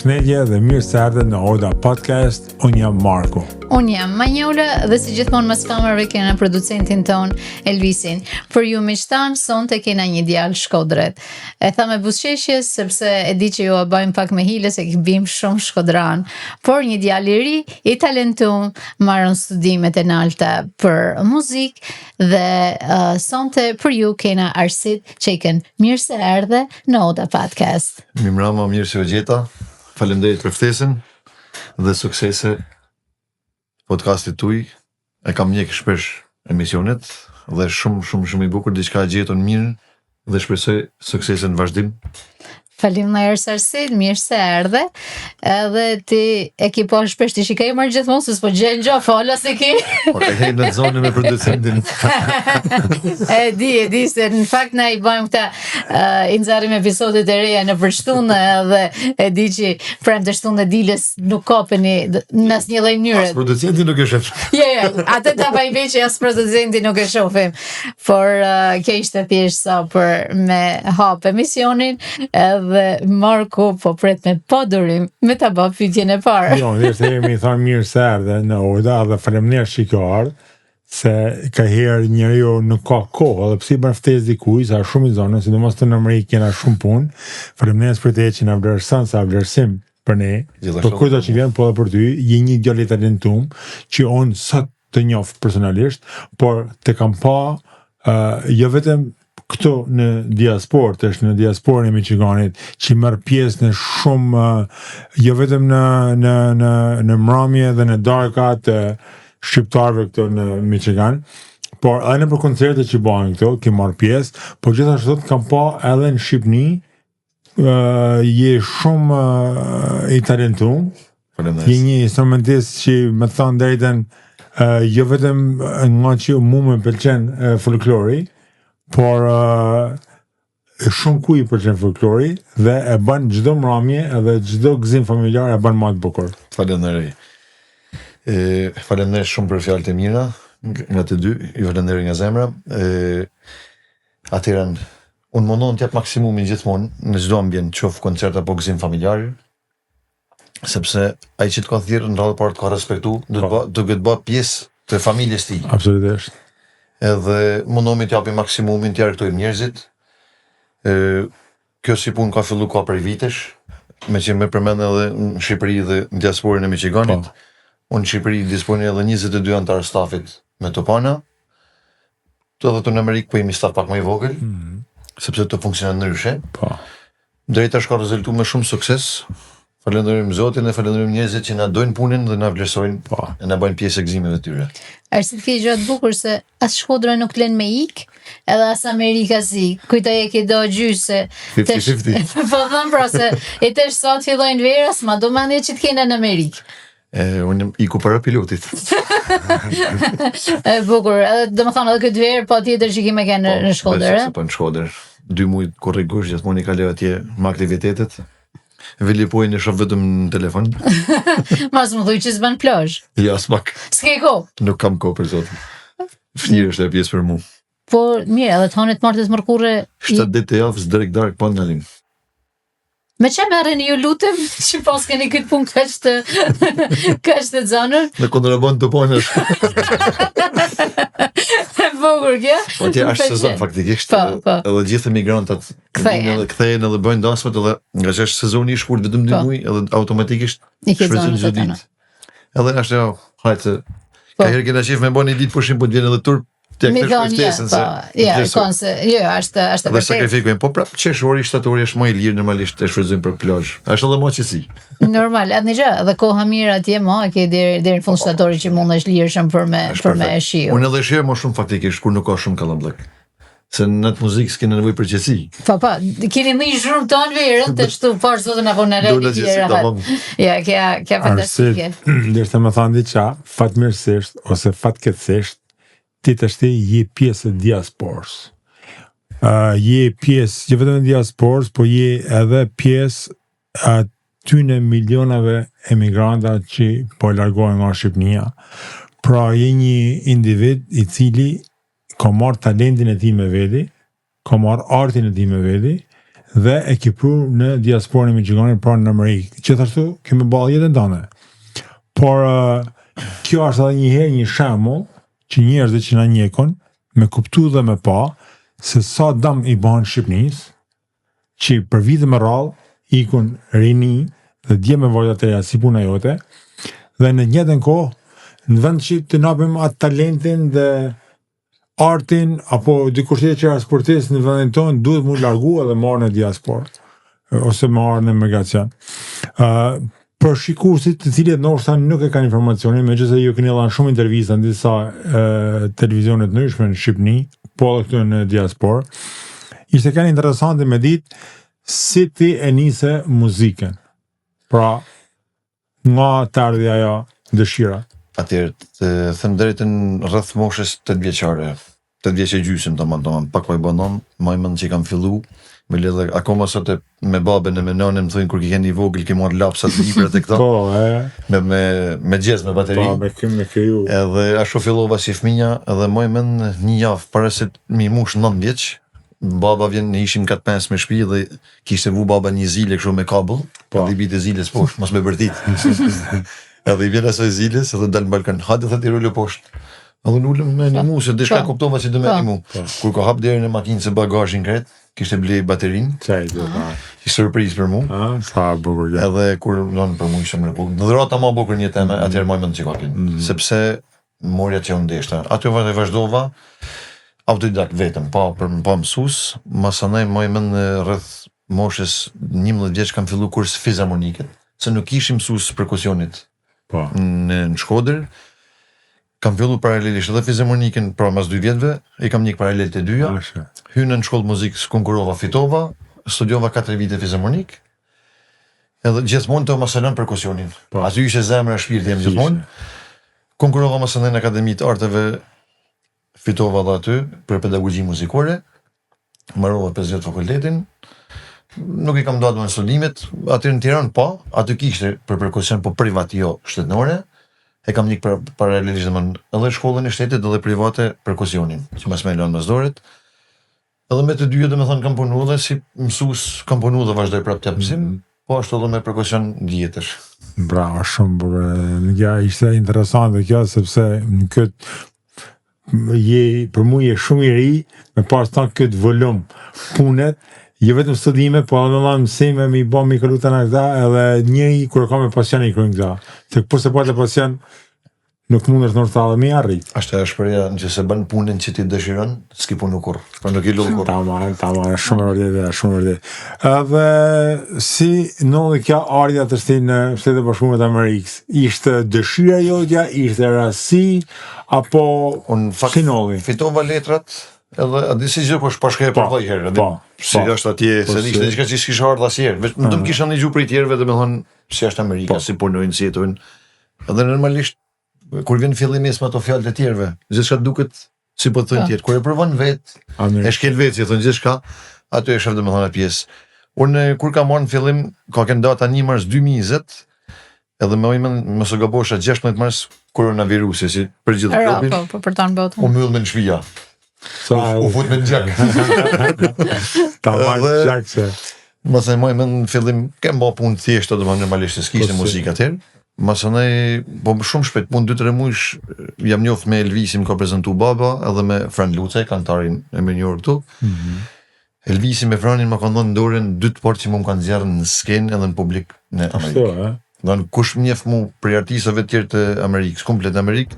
Përshëndetje dhe mirë se erdhe në Oda Podcast. Unë jam Marku. Unë jam Manjola dhe si gjithmonë mas kamerave kena producentin ton Elvisin. Për ju miqtë tanë, sonte kena një djalë Shkodret. E tha me buzëqeshje sepse e di që ju e bëjmë pak me hile se bim shumë shkodran. Por një djalë i ri, i talentum, maron studimet e nalta për muzikë dhe uh, sonte për ju kena Arsid Çekën. Mirë se erdhe në Oda Podcast. Mirëmbrama, mirë se u gjeta. Faleminderit për ftesën dhe suksese podcastit tuaj. E kam ndjek shpesh emisionet dhe shumë shumë shumë i bukur diçka e gjetun mirë dhe shpresoj suksese në vazhdim. Faleminderit Arsid, mirë se erdhe. Edhe ti e ki po shpesh ti shikoj më gjithmonë se s'po gjen gjë fola se ki. Po e hej në zonë me producentin. e di, e di se në fakt na i bëjmë këta uh, i nxjerrim episodet e reja nëpër shtunë edhe e di që premte shtunë e dilës nuk kapeni në asnjë lloj mënyre. As producenti nuk e shef. Jo, jo, atë ta bëj veç që as producenti nuk e shohim. Por uh, kjo ishte thjesht sa për me hap emisionin edhe Marku po pret me padurim me ta bë pyetjen e parë. Jo, dhe jemi thonë mirë se erdhe në Oda dhe faleminderit që ke ardhur se ka herë njeriu nuk ka kohë, edhe pse i bën ftesë dikujt, sa është shumë i zonë, sidomos të në Amerikë kena shumë punë. Faleminderit për të që na vlerëson sa vlerësim për ne. Për kujto që vjen, po edhe për ty, je një djalë i talentum që unë sot të njoh personalisht, por të kam pa uh, jo vetëm këtu në diasporë, të është në diasporën e Michiganit, që merr pjesë në shumë, uh, jo vetëm në, në, në, në mramje dhe në darka të shqiptarëve këtu në Michigan, por edhe nëpër koncerte që bëhen këtu, ke marrë pjesë, por gjithashtu të kam pa edhe në Shqipni, uh, je shumë uh, i talentum, Je një instrumentist që me thonë drejtën, uh, jo vetëm nga që mu më pëlqen uh, folklori, por uh, shumë kuj i pëlqen folklori dhe e bën çdo mramje edhe çdo gëzim familjar e bën më të bukur. Faleminderit. E faleminderit shumë për fjalët e mira nga të dy, ju falenderoj nga zemra. E atëherë unë mundohem të jap maksimumin gjithmonë në çdo ambient, qoftë koncert apo gëzim familjar, sepse ai që të ka thirrë në radhë parë të ka respektu, do të po. bë do të bë pjesë të familjes tij. Absolutisht. Edhe mundohemi të japim maksimumin, të argëtojmë njerëzit. Ë kjo si punë ka fillu ka prej vitesh, me që me përmend edhe në Shqipëri dhe në diasporën e Michiganit. Po. Unë në Shqipëri disponoj edhe 22 anëtarë stafit me Topana. Të edhe në Amerikë po jemi staf pak më i vogël, mm -hmm. sepse të funksionon ndryshe. Po. Deri tash ka rezultu me shumë sukses. Falenderojmë Zotin dhe falenderojmë njerëzit që na dojnë punën dhe na vlerësojnë po. e na bëjnë pjesë e gëzimeve të tyre. Është kjo gjë e bukur se as Shkodra nuk len me ik, edhe as Amerika si. Kujtoj e ke do gjysh se 50-50. po them pra se e tash sa të fillojnë vera, s'ma do mendje që të kena në Amerikë. E, unë iku para pilotit. e bukur, edhe do më thonë edhe këtë verë, po tjetër që kime kenë po, në Shkodër, e? Po, në Shkodër. Dy muaj korrik gusht, gjithmonë i kaloj atje me aktivitetet. Velipojën e shoh vetëm në telefon. Mos më thuj që s'bën plazh. Jo, aspak. S'ke kohë? Nuk kam kohë për zotin. Vështirë është e pjesë për mu. Po, mirë, edhe të hanet martës mërkurë... 7 ditë të javës, drek dark, pa ndalim. Me që merreni ju lutem, që pas keni këtë punë kaq të, kaq të zanur? Në kontrabandë të punës. E bukur kjo. Po atje është sezon faktikisht. Po, po. Edhe gjithë emigrantët kthehen edhe kthehen edhe bëjnë dasmat edhe nga që është sezoni i shkurt vetëm 2 po. muaj edhe automatikisht i ke zonë çdo ditë. Edhe është ajo, hajtë. Po. Ka herë kena qejf me bën një ditë pushim po të vjen edhe turp Ti e kthesh ftesën se. Po, ja, kon se, jo, është është vërtet. Dhe sakrifikojmë, po prap qershori, shtatori është më i lirë normalisht e shfrytëzojmë për plazh. Është edhe më qetësi. Normal, edhe një gjë, edhe koha mirë atje më, e ke deri deri në fund po. shtatorit që mundesh lirshëm për me për me e shiju. Unë edhe shijoj më shumë faktikisht kur nuk ka shumë kallabllëk. Se në atë muzikë s'keni nevojë për qetësi. Po po, keni një zhurmë tonë verën, të shtu poshtë zotën apo në rreth të tjera. Ja, kjo kjo fantastike. Ndërsa më thanë diçka, fatmirësisht ose fatkeqësisht, ti tashti je pjesë e diasporës. Uh, je pjesë, jo vetëm e diasporës, po je edhe pjesë atyne milionave emigranta që po largohen nga Shqipënia. Pra je një individ i cili ka marrë talentin e tij me veti, ka marrë artin e tij me veti dhe e ke pru në diasporën e Michiganit, pra në Amerikë. Gjithashtu ke me ba jetën tënde. Por kjo është edhe një herë një shembull që njerëzit që na ndjekin me kuptu dhe me pa se sa dëm i bën Shqipërisë që për vite me radhë ikun rini dhe djem e vajza të reja si puna jote dhe në njëjtën kohë në vend që të napim atë talentin dhe artin apo dikush tjetër që është sportist në vendin tonë duhet mu largu edhe marrë në diasporë ose marrë në emigracion. Uh, për shikuesit të cilët ndoshta nuk e kanë informacionin, megjithëse ju keni dhënë shumë intervista në disa uh, televizione të ndryshme në Shqipëri, po edhe këtu në diasporë, ishte kanë interesante me ditë si ti e nise muzikën. Pra, nga të ardhi ajo dëshira. Atëherë, të them drejtën rreth moshës 8 vjeçare, 8 vjeç e gjysmë tamam tamam, pak më vonë, maj mend që kam fillu me lidhë akoma sot e me babën e me nënën më thonë kur ke qenë i vogël ke marrë lapsat librat e këto. Po, e. Me me me gjez me bateri. Po, me këm me kriju. Edhe ashtu fillova si fëmija edhe maj mend një javë para se mi mush 9 vjeç, baba vjen ne ishim 4-5 me shtëpi dhe kishte vu baba një zile kështu me kabëll, po. dhe i bite ziles poshtë, mos me bërtit. edhe i vjen asaj ziles edhe dal në balkon, hajde thotë i rullu poshtë. Edhe unë ulem me nimu, se diçka po. kuptova që do me po. nimu. Po. Kur ka hap derën e makinës së bagazhin kret, kishte ble baterinë. Çaj do ta. Si surprizë për mua. Ah, sa bukur. Edhe kur don për mua ishte mrekulli. Në dhurata më bukur një temë, mm. atëherë më mend që ka mm. Sepse morja që unë deshta. Aty vazhdova vazhdova autodidakt vetëm, pa për pa mësues, masanej maj mend rreth moshës 11 vjeç kam fillu kurs fizarmonike, se nuk kishim mësues perkusionit. Po. Në, në Shkodër kam fillu paralelisht edhe fizarmonikën, pra mas dy vjetëve, i kam ndjek paralel të dyja. Hyna në shkollë muzikës, konkurova, fitova, studiova 4 vite fizarmonik. Edhe gjithmonë të mos e lën perkusionin. Po. Aty ishte zemra e shpirti jem gjithmonë. Konkurova masanej në Akademi të Arteve, fitova edhe aty për pedagogji muzikore. Mbarova 5 vjet fakultetin. Nuk i kam nda në studimet, aty në Tiranë po, aty kishte për perkusion po privat jo shtetërore. E kam ndjek për, paralelisht domethënë edhe shkollën e shtetit edhe private perkusionin, që mos me lënë mas doret. Edhe me të dyja domethënë kam punu dhe si mësues kam punu dhe vazhdoj prapë të jap mësim, mm -hmm. po ashtu edhe me perkusion dijetësh. Bravo, shumë bukur. Kjo ishte interesante kjo sepse në këtë je për mua je shumë i ri me pas tanë këtë volum punet, jo vetëm studime, po edhe me dhanë mësime, me i bo, me i kalu të në këta, edhe njëri kur e ka me pasion i kryen këta. Se po se po të pasion, Nuk mundesh ndoshta edhe me arrit. Është ajo shprehja, nëse bën punën që ti dëshiron, s'ki punu kurrë. Pra nuk je lodh kurrë. Tamam, tamam, shumë e vërtetë, shumë e vërtetë. Edhe si ndodhi kjo ardhja të shti në Shtetet e Bashkuara të Amerikës? Ishte dëshira jotja, ishte rastësi apo unë fakt si ndodhi? Fitova letrat, edhe a di si gjë po shpashkë po, për herë, po, si po, është atje, po, se ishte diçka që s'kisha ardhur asnjëherë. Vetëm mm. kisha ndëgju prej tjerëve, domethënë si është Amerika, po. si punojnë, si jetojnë. Edhe normalisht kur vjen fillimisht me ato fjalët e tjerëve, gjithçka duket si po thonë po. tjerë. Kur e provon vet, e shkel vet, si thonë gjithçka, aty e shef domethënë atë pjesë. Unë kur kam marrë në fillim, ka qenë data 1 mars 2020, edhe më mend mos e gabosha 16 mars koronavirusi si për gjithë globin. Po, po për tanë botën. U mbyll në shtëpia. Sa u, u fut me gjak. Ta marr gjak se. Më maj mend në fillim kem bë punë të thjeshta, domethënë normalisht se s'kishte po, muzikë atëherë. Masanej, po shumë shpejt, punë 2-3 muajsh jam njoft me Elvisin, më ka prezantu baba, edhe me Fran Lucaj, këngëtarin e mirënjohur këtu. Mm -hmm. Elvisi me Franin më kanë dhënë dorën dy të parë që më kanë nxjerrë në skenë edhe në publik në Amerikë. Ashtu, e? Domethënë kush më njeh mu prej artistëve të tjerë të Amerikës, komplet në Amerikë,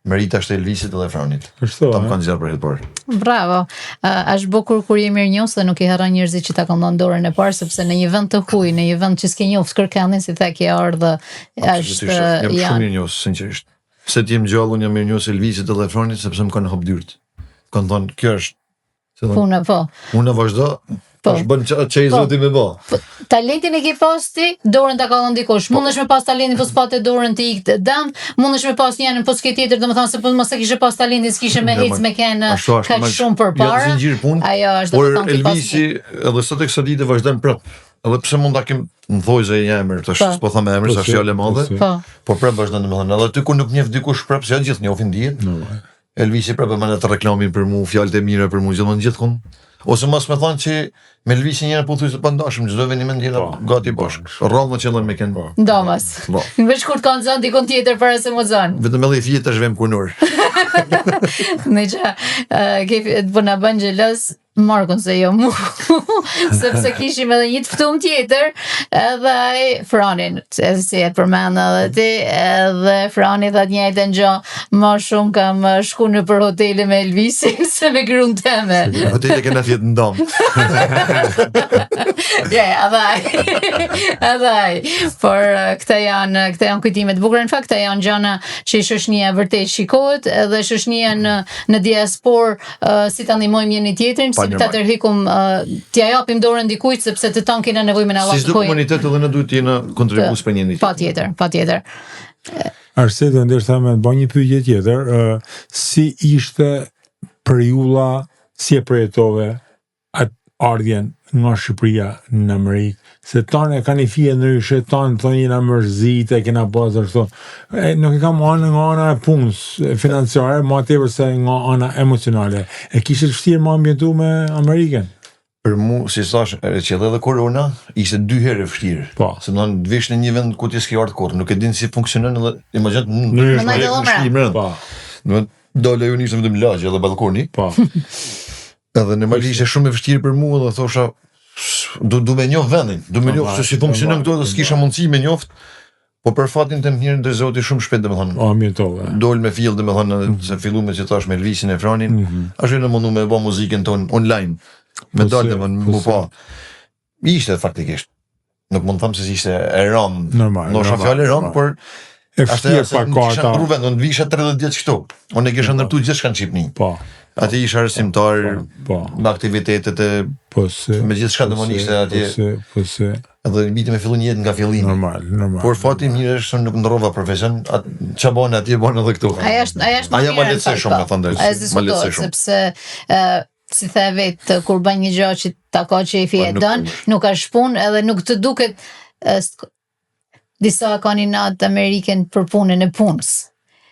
Merita është e Elvisit dhe Franit. Kështu. Ta më kanë nxjerrë për herë të parë. Bravo. Uh, është bukur kur je mirënjohës dhe nuk i harron njerëzit që ta kanë dhënë dorën e parë sepse në një vend të huaj, në një vend që s'ke njohur kërkëndin, si the ke ardhur, është jam shumë mirënjohës sinqerisht. Se të jem gjallë unë jam mirënjohës Elvisit dhe Franit sepse më kanë hap dyert. Kanë thënë, kjo është Puna, po. Puna vazhdo, po. është bën që, që i po. zoti me bo. Po, talentin e ke pas ti, dorën ta ka dhënë dikush. Po. Mundesh me pas talentin, po s'pate dorën të ikte dëm, mundesh me pas njërin, po s'ke tjetër, domethënë se po mos e kishe pas talentin, s'kishe me ec me kenë kaq shumë përpara. Ja, zinxhir punë. Ajo është domethënë ti pas. Elvisi edhe sot e kësaj dite vazhdon prap. Edhe pse mund ta kem në thojze një emër, tash po. s'po them emër, po, sa është fjalë e madhe. Po. Po prap vazhdon domethënë, edhe aty ku nuk njeh dikush prap, se janë gjithë njohin dihet. Elvisi prapë më atë reklamin për mu, fjalët e mira për mu, gjithmonë gjithkund. Ose mos me thonë që me Elvisin jena pothuajse të pandashëm, çdo eveniment jena Po. gati bashkë. Rrallë më qëllon me kënë. Po. Ndomas. Po. Veç kur të kanë zënë dikon tjetër para se më zënë. Vetëm edhe i fjet tash vem kunur. Me që uh, kefi, po na bën xhelos Markun se jo mu, sepse kishim edhe një të ftum tjetër, edhe ai Franin, se si e përmend edhe ti, edhe Frani tha të njëjtën gjë, më shumë kam eh, shku në për hotele me Elvisin se me gruan teme. Hotele kena fjet ndam. Ja, edhe ai. Edhe ai. Por eh, këta janë këta janë kujtime të bukura. Në fakt këta janë gjëra që shoqënia vërtet shikohet, edhe shoqënia në në diasporë eh, si ta ndihmojmë njëri tjetrin, Pa, si ta normal. tërhikum eh, t'ja japim dorën dikujt sepse të tanë kena nevojë me na Si çdo llakojnë. komunitet edhe ne duhet të jena kontribues për njëri. Patjetër, patjetër. Arsye do ndoshta me të bë një pyetje tjetër, ë si ishte periudha, si e përjetove atë ardhjen nga Shqipëria në Amerikë, se tanë e kanë një fije ndryshe, tanë thonë jena mërzit, e kena pas ashtu. E, nuk e kam anën nga ana e punës e, financiare, ma tepër se nga ana emocionale. E kishe të vështirë më ambientu me Amerikën? Për mu, si thash, e që edhe korona, ishte dy herë e vështirë. Po. Se do të vish në një vend ku ti s'ke ardhur kurrë, nuk e din si funksionon edhe imagjino Ndryshe. Mendoj në edhe shtëpi mbrenda. Po, Do të dole unë ishte vetëm lagje edhe balkoni. po. Edhe në Mali ishte shumë e vështirë për mua dhe thosha du du me njoh vendin, du me Po, njoh se si funksionon këto dhe s'kisha mundësi me njoft. Po për fatin të mirë ndër Zoti shumë shpejt domethënë. O, ambientove. Dol me fill domethënë mm se fillu me që thash me Elvisin e Franin, mm Mhm. -hmm. ashtu në mundu me bë muzikën tonë online. Me Po dal se, domethënë po mu se. pa. Ishte faktikisht. Nuk mund të them se ishte e rëndë. Normal, Ndoshta normal, fjalë e rëndë, normal. por E ashtu vështirë se pak nuk kisha karta. ndru vend, unë visha 30 vjet këtu. Unë e kisha ndërtuar gjithçka në Shqipëri. Po, Atje isha arsimtar, po. me aktivitetet e Po se. me gjithçka po domethënë se, ishte atje. Po se, po se. Edhe viti me fillu një jetë nga fillimi. Normal, normal. Por fati i mirë është se nuk ndrova profesion, at ç'a bën atje bën edhe këtu. Aja është aja është Aja më ma mirë, në lehtësoi fakt, shumë, po. me thënë drejtë. Ajo Ma diskutohet lehtësoi shumë. sepse ë si the vetë kur bën një gjë që ta ka qefi Po, e nuk dën, mundesh. nuk është punë edhe nuk të duket ë, sk- disa kanë inat Amerikën për punën e punës.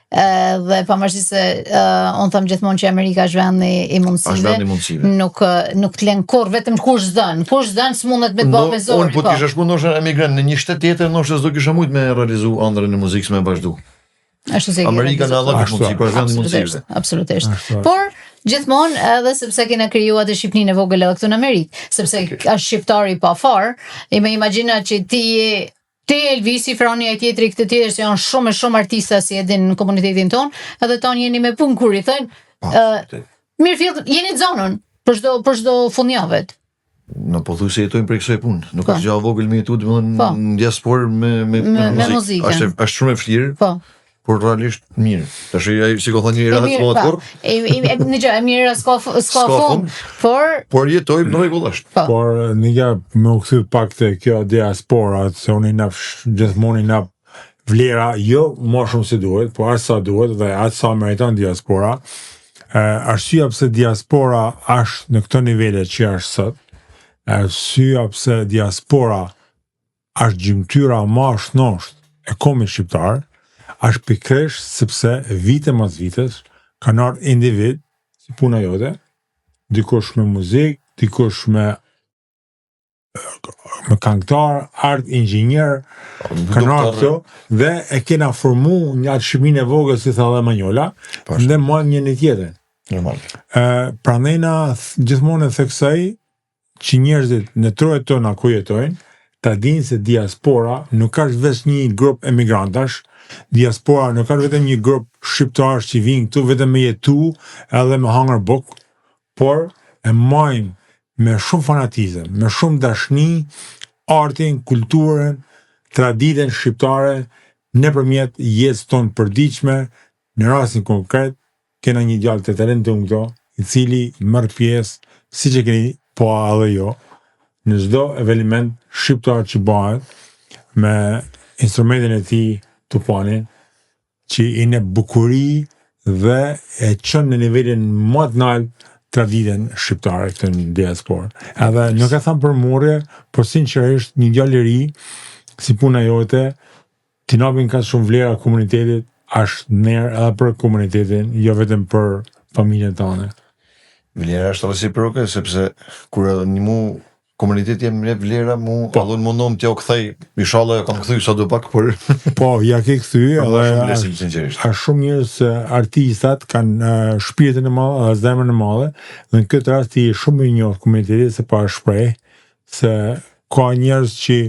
Ë, dhe pavarësisht se uh, unë them gjithmonë që Amerika është vendi i mundësive. Është vendi i mundësive. Nuk ë, nuk të lën kurrë, vetëm kur s'dën, kur s'dën s'mundet me të bë me zor. Unë po të kisha shku ndoshta emigrant në një shtet tjetër, ndoshta s'do kisha mujt me realizu ëndrrën e muzikës me vazhdu. Ashtu si e ke Amerika na realizuar. dha këtë Ashtu mundësi, është. po është vendi i Absolutisht, mundësive. absolutisht. Ashtu është. Por gjithmonë edhe sepse kena krijuar atë Shqipërinë e vogël edhe këtu në Amerikë, sepse është shqiptari pa far, i me imagjina që ti je ti Elvisi, Frani e tjetri këtë tjetër se janë shumë e shumë artista si e din në komunitetin ton, edhe ton jeni me punë kur i thënë, Po, ë mirë fill jeni në zonën për çdo për çdo fundjavet. Në po thu se jetojmë për kësaj punë. Nuk Po. është gjë e vogël me jetu, domethënë Po. në diasporë me me Me- me muzikë. muzikën. Është është shumë e vështirë, Po. por realisht mirë. Tash ai si ka thënë një E rast mirë, më pa. kurr, E, e, e, një gjë, e mirë s'ka fu- s'ka S'ka fund, fund. por por jetojmë në rregull është. po. Por një me u kthy pak te kjo diaspora, se unë i nap sh- gjithmonë i nap vlera, jo më shumë se duhet, po aq sa duhet dhe aq sa meriton diaspora. Ë arsyeja pse diaspora është në këto nivele që është sot, arsyeja pse diaspora është gjymtyra më e shnoshtë e komit shqiptar, është pikërisht sepse vite mas vitës kanë ardhur individ si puna jote, dikush me muzikë, dikush me me këngëtar, art inxhinier, kanë ardhur këto dhe e kena formu një atë Shqipërinë e vogël si tha dhe Manjola, Po, dhe marrë njëri tjetrin. Normal. Ë prandaj na th- gjithmonë e theksoj që njerëzit në trojet tona ku jetojnë, ta dinë se diaspora nuk është veç një grup emigrantash, diaspora nuk është vetëm një grup shqiptarësh që vinë këtu vetëm me jetu edhe me hangër buk, por e majmë me shumë fanatizëm, me shumë dashni, artin, kulturën, traditën shqiptare nëpërmjet jetës tonë përditshme, në rastin konkret kena një djalë të talentuar këto, i cili merr pjesë, siç e keni po edhe jo, në çdo eveniment shqiptar që bëhet me instrumentin e tij tupanin, që i në bukuri dhe e qënë në nivelin më të naltë traditën shqiptare këtë në diasporë. Edhe nuk e tham për murje, por sinqerisht një djalë i ri, si puna jote, t'i napin ka shumë vlera komunitetit, është ner edhe për komunitetin, jo vetëm për familjen tënde. Vlera është reciproke, sepse kur edhe një mu komuniteti më jep vlera, mu po. edhe mundom t'ja u kthej, inshallah ja kam kthy sa do pak, por Po, ja ke kthy edhe shumë vlerësim sinqerisht. Është shumë njerëz se artistat kanë uh, shpirtin e madh dhe zemrën e madhe, dhe në këtë rast ti je shumë i njohur komunitetit se pa shpreh se ka njerëz që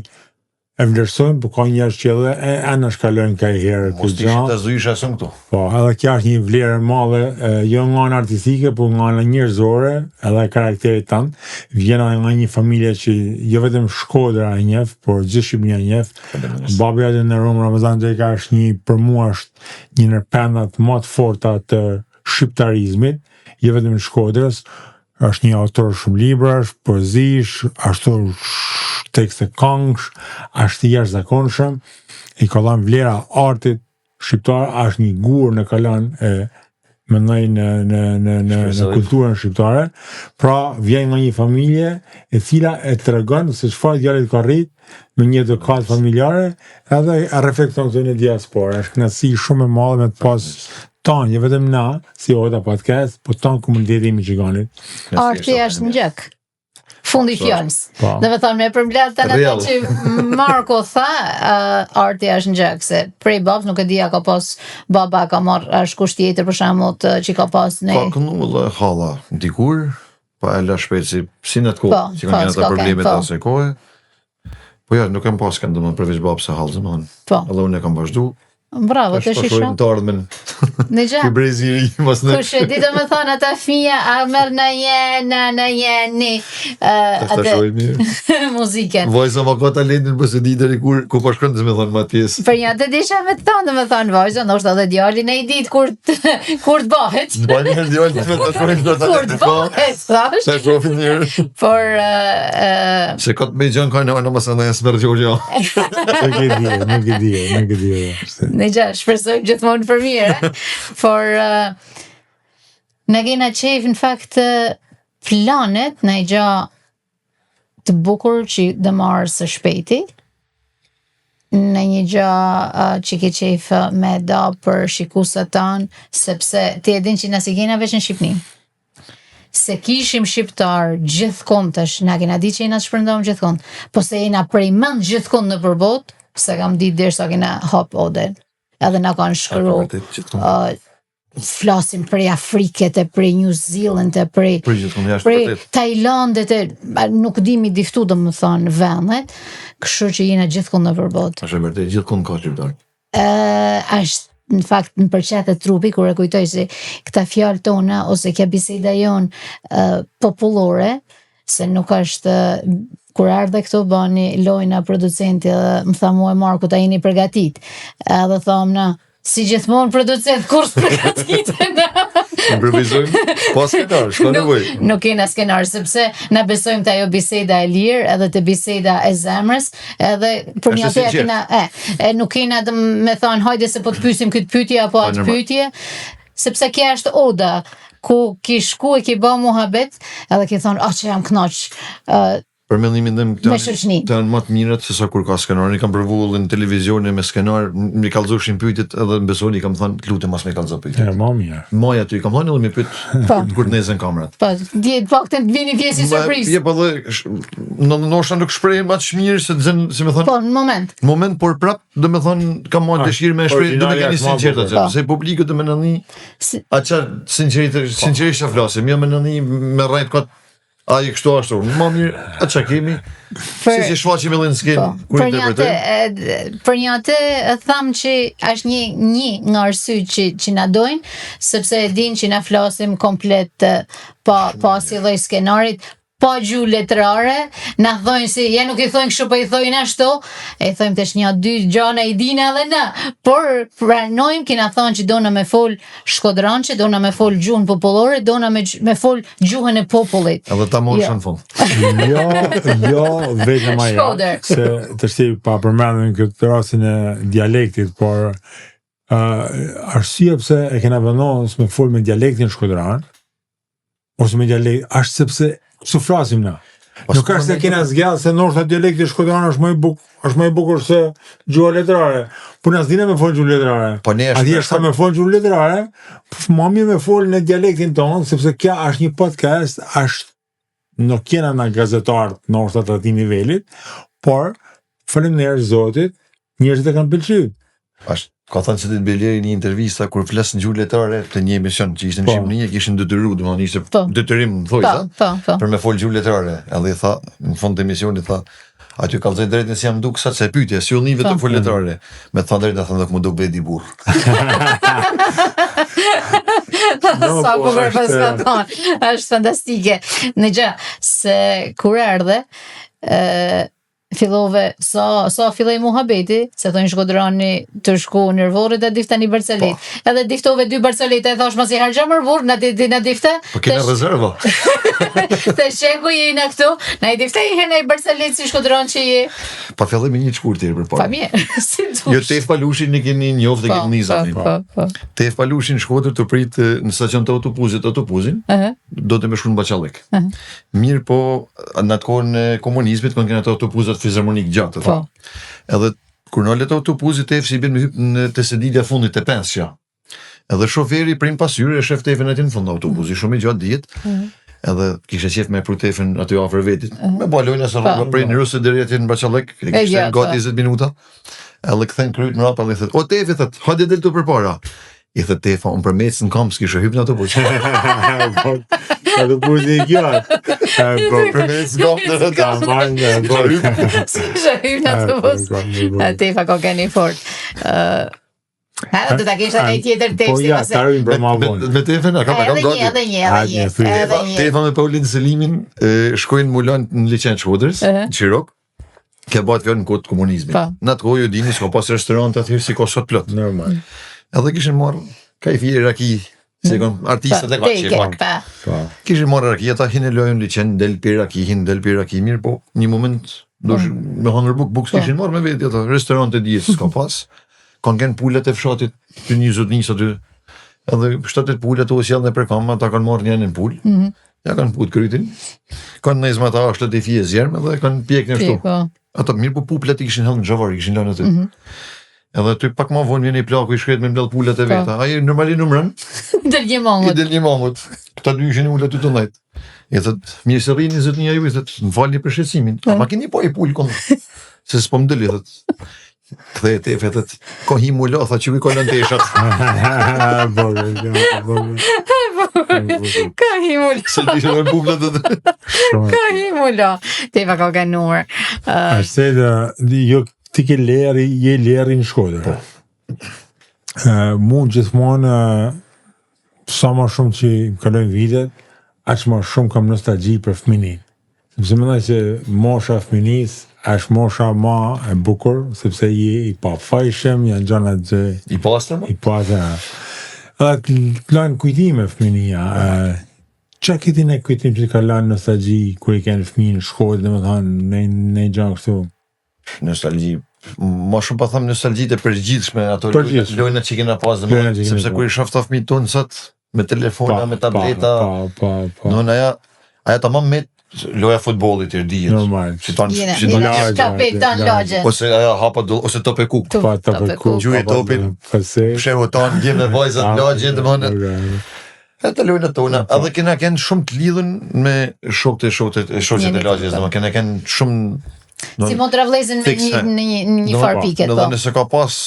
e vlerësojnë, po ka njerëz që edhe e anashkalojnë ka i herë Mos të isha të zhyisha së këtu. Po, edhe kjo është një vlerë e madhe, e, jo nga ana artistike, por nga ana njerëzore, edhe e karakterit tënd. Vjen edhe nga një familje që jo vetëm Shkodra e njeh, por gjithë Shqipëria e njeh. Babi atë në Romë Ramazan Xheka është një për mua është një ndër pendat më të forta të shqiptarizmit, jo vetëm në Shkodrës, është një autor shumë librash, poezish, ashtu tekste këngësh, është i jashtëzakonshëm, i ka dhënë vlera artit shqiptar, është një gur në kalan e mendoj në në në në në kulturën shqiptare. Pra vjen nga një familje e cila e tregon se çfarë djalit ka rrit me një edukatë familjare edhe e reflekton këtë në diasporë. Është kënaqësi shumë e madhe me të pas tanë, jo vetëm na, si Oda Podcast, po tanë komuniteti i Michiganit. Arti është në gjak. Fundi i fjalës. Po. Do të thonë me përmbledh tani atë që Marko tha, uh, arti është në gjak se prej babs nuk e di a ka pas baba ka marr është kush tjetër për shembull të që ka pas në Ka këndu dhe halla dikur, pa e la shpejt si, si në atë kohë, po, që kanë po, qenë ato problemet po. asaj kohe. Po ja, nuk kam pas kënd domethënë përveç babës e hallës, domethënë. Po. Edhe unë e kam vazhdu. Bravo, të shisho. Të ardhmen. Në gjë. Ky brezi i ri mos në. Kush e di do të thonë ata fëmija a merr në një në në një një ë atë muzikën. Vajza ma ka talentin po se di deri kur ku po shkon të më thonë më pjesë. Për një atë desha me të thonë, do të thonë vajza, ndoshta edhe djali në i ditë kur kur të bëhet. Në bëhet një djalë të të shkojnë do të Kur të bëhet, thash. Të shohim mirë. Por ë Se ka të me gjën ka në në mos edhe s'merr gjë. Nuk e di, nuk e di, nuk e di. Ne gjë, shpresojmë gjithmonë për mirë. Por uh, na kena qejf në fakt planet në gjë të bukur që do marrë së shpejti në një gjë uh, që ke qejf me da për shikusat tanë, sepse ti e din që na si kena veç në Shqipni. Se kishim shqiptar gjithkund tash, na kena di që jena të shpërndom gjithkund, po se jena prej mend gjithkund nëpër botë, se kam ditë derisa kena hap oden. Edhe na kanë shkru, uh, flasim prej Afriket e prej New Zealand e prej prej gjithkund jashtë prej Tajlandet e nuk di mi diftu domethënë vendet, kështu që jena gjithkund nëpër botë. Është e vërtetë gjithkund ka shqiptar. Ë është në fakt më përqethet trupi kur e kujtoj se këta fjalë tona ose kjo biseda jonë uh, popullore se nuk është kur erdhe këtu bani lojna producenti dhe më tha mua Marku ta jeni përgatit edhe thamë na si gjithmonë producent kur s'përgatitem Improvizojmë pa skenar, s'ka nevojë. Nuk kena skenar sepse na besojmë te ajo biseda e lirë edhe te biseda e zemrës, edhe për një atë kena e, e nuk kena të me thonë hajde se po të pyesim këtë pyetje apo atë pyetje, sepse kjo është oda ku ki shku e ki bë muhabet edhe ki thonë, ah që jam kënaq. Uh, Për mendimin tim këto janë janë më të mirat se sa kur ka skenar. Unë kam provu edhe në televizione me skenar, më kallzoshin pyetjet edhe më besoni kam thënë, të lutem mos më kallzo pyetjet. Ja, më mirë. Maja aty kam thënë edhe më pyet po. kur të ndezën kamerat. Po, di të paktën të vini pjesë si surprizë. Je po dhe në ndoshta nuk shprehem aq mirë se të zën, si më thon. Po, në moment. Në moment, por prap, do të thon kam më dëshirë me shpreh, do të keni sinqertë atë, po. se publiku do më ndani. A ça sinqerisht, po. sinqerisht flasim, jo më ndani me rrajt kot Ai kështu ashtu, më mirë, a çka kemi? Për, si si shfaqim edhe në skenë po, kur interpretojmë? Për një atë tham që është një një nga arsyet që që na dojnë, sepse e din që na flasim komplet pa pa si lloj skenarit, pa gjuhë letrare, na thojnë si, ja nuk i thojnë kështu, po i thojnë ashtu, e i thojmë tash një dy gjana i dina edhe na, por pranojmë kena thonë që dona me fol shkodrançe, dona me fol gjuhën popullore, dona me, me fol gjuhën e popullit. Edhe ta morësh jo. në fund. jo, jo, vetëm ajo. Se të pa përmendën këtë rastin e dialektit, por uh, arsyeja pse e kena vendosur me fol me dialektin shkodran, ose me dialekt, është sepse kështu flasim na. Po Nuk është se kena zgjedh se ndoshta dialekti shkodran është më i bukur, është më i bukur se gjuha letrare. Po na s'dina me fol gjuhë letrare. Po ne është Atje sa me fol gjuhë letrare, më mirë me fol në dialektin tonë, sepse kjo është një podcast, është nuk jena na gazetar ndoshta të atij nivelit, por faleminderit Zotit, njerëzit e kanë pëlqyer. Është ka thënë se ditë Bejleri në një intervista kur flas në gjuhë letrare të një emision që ishte në po. Shqipëri e kishin detyruar, domethënë ishte po. detyrim në thonjëza. Po, po, po. Për me fol gjuhë letrare. Edhe i tha në fund të emisionit tha Aty kallzoj drejtën si jam duk sa se pyetje, si u nive të po. fol letrare. Me thënë drejtën, thënë nuk më duk veti burr. No, Sa po, bukur pas ka thonë. Është fantastike. Në gjë se kur erdhe, ë fillove sa sa filloi muhabeti, se thonë shkodrani të shku në vorrit e difta një barcalet. Po. Edhe diftove dy barcaleta e thash mos i harxha më burr na di na difte. Po kena rezerva. Te sheku je na këtu, na i difte i herë një barcalet si shkodran që je. Pa filloj me një shkurtër përpara. Pa mirë, si dush. Jo Tef Palushin e keni njoft e po, keni nizami. Po, po, po. Tef Palushin Shkodër të prit në stacion të autobusit, autobusin. Uh -huh. Do të më shkruan Bahçallëk. Uh -huh. Mirë po, në atë kohën e komunizmit, kanë qenë ato autobusat fizarmonik gjatë, po. Edhe kur nalet autobusi Tefës i bën me hyp në te sedilja fundit te pesja. Edhe shoferi prin pasqyrë e shef Tefën aty në fund autobusi, shumë i gjatë dihet. Mm -hmm. Edhe kishte qef me pru Tefën aty afër vetit. Mm -hmm. Me ba lojna se rruga po. prej në deri atje në Bahçallëk, e kishte gati 20 minuta. Edhe kthen kryt mbrapa dhe thotë, "O Tefi, thotë, hajde del tu përpara." I thotë Tefa, unë për me ecë në kamb s'kisha hypë në autobus. Autobusi i gjatë. Po, për me ecë në kamb në të ta marrë në po. S'kisha hypë në autobus. Tefa ka qenë i fort. Ha, do ta kesh edhe tjetër tekst. Po ja, ta rujmë për ma vonë. Me Tefën, a kam, a kam gati. Edhe një, edhe një, edhe një. Tefa me Paulin Selimin shkojnë m'u la në liqen të Shkodrës, në Çirok. Ke bëhet fjalë në kohë të komunizmit. Po. Në atë kohë ju dini s'ka pas restorante atëherë si ka sot plot. Normal. Edhe kishin marr kajfi raki, si mm. kon artistët e ka pak. Po. po. Kishin marr raki, ata hinë lojën liqen, del pi raki, hin del pi raki, mirë po një moment do mm. me hangër buk, buk s'kishin po. marr me veti ato restorante dihet s'ka pas. Kanë qenë pulat e fshatit të një zotnisë aty. Edhe shtatë pulat u sjell nëpër kamë, ata kanë marrë njërin pul. Mm -hmm. Ja kanë put krytin. Kanë ndezë me ata ashtu të fije zjerm edhe kanë pjek në ashtu. Po. Ato mirë po puplat i kishin hedhë në zhavorr, i kishin lënë aty. Mm -hmm. Edhe aty pak më vonë vjen një plaku i shkret me mbledh pulat e po. veta. Ai normalisht numëron. Del një mangut. I del një mangut. Këta dy ishin ulë aty të ndajt. I thot, mirë se rrini zotnia ju, i thot, më falni për shqetësimin. A po. ma keni po i pulë kon? Se s'po më del, i thot. Kthehet Tefe thot, ko hi mu la, tha që i ka lënë teshat. Po, po, po. Ka hi mu la. Se dishe me puplat të të. Ka hi mu la. Tefa ka kanuar. Uh, se dhe, jo, ti ke leri, je leri në Shkodër. Po. Uh, mu gjithmonë, uh, sa ma shumë që kalojnë vitet, aq ma shumë kam nostalgji për fëmininë. Sepse mendoj se mosha e fëminisë është mosha ma e bukur, sepse je i pafajshëm, janë gjëra që i pastër, i pastër. Edhe të lanë kujtime fëminia. Çka ke ti në kujtim që ka lanë nostalgji kur i ke fëmijë në shkollë, domethënë në në gjë kështu. Nostalgji, më shumë po them nostalgji të përgjithshme ato lojnat që kena pas domethënë, sepse kur i shoh këta fëmijët tonë sot me telefona, me tableta, pa, pa, pa. Do aja aja tamam me loja futbollit i dihet. Normal. Si ton si ton kapetan lagje. Ose aja hapa do ose top e kuk. Pa top e kuk. Gjuje topin. Fshehu ton djem me vajzat lagje domethënë. Ato lojnat tona, po. edhe kena qenë shumë të lidhun me shokët e shokët e shoqet e lagjes, domethënë kena qenë shumë Si motra vëllezën me një në një në një farë pike po. Nëse ka pas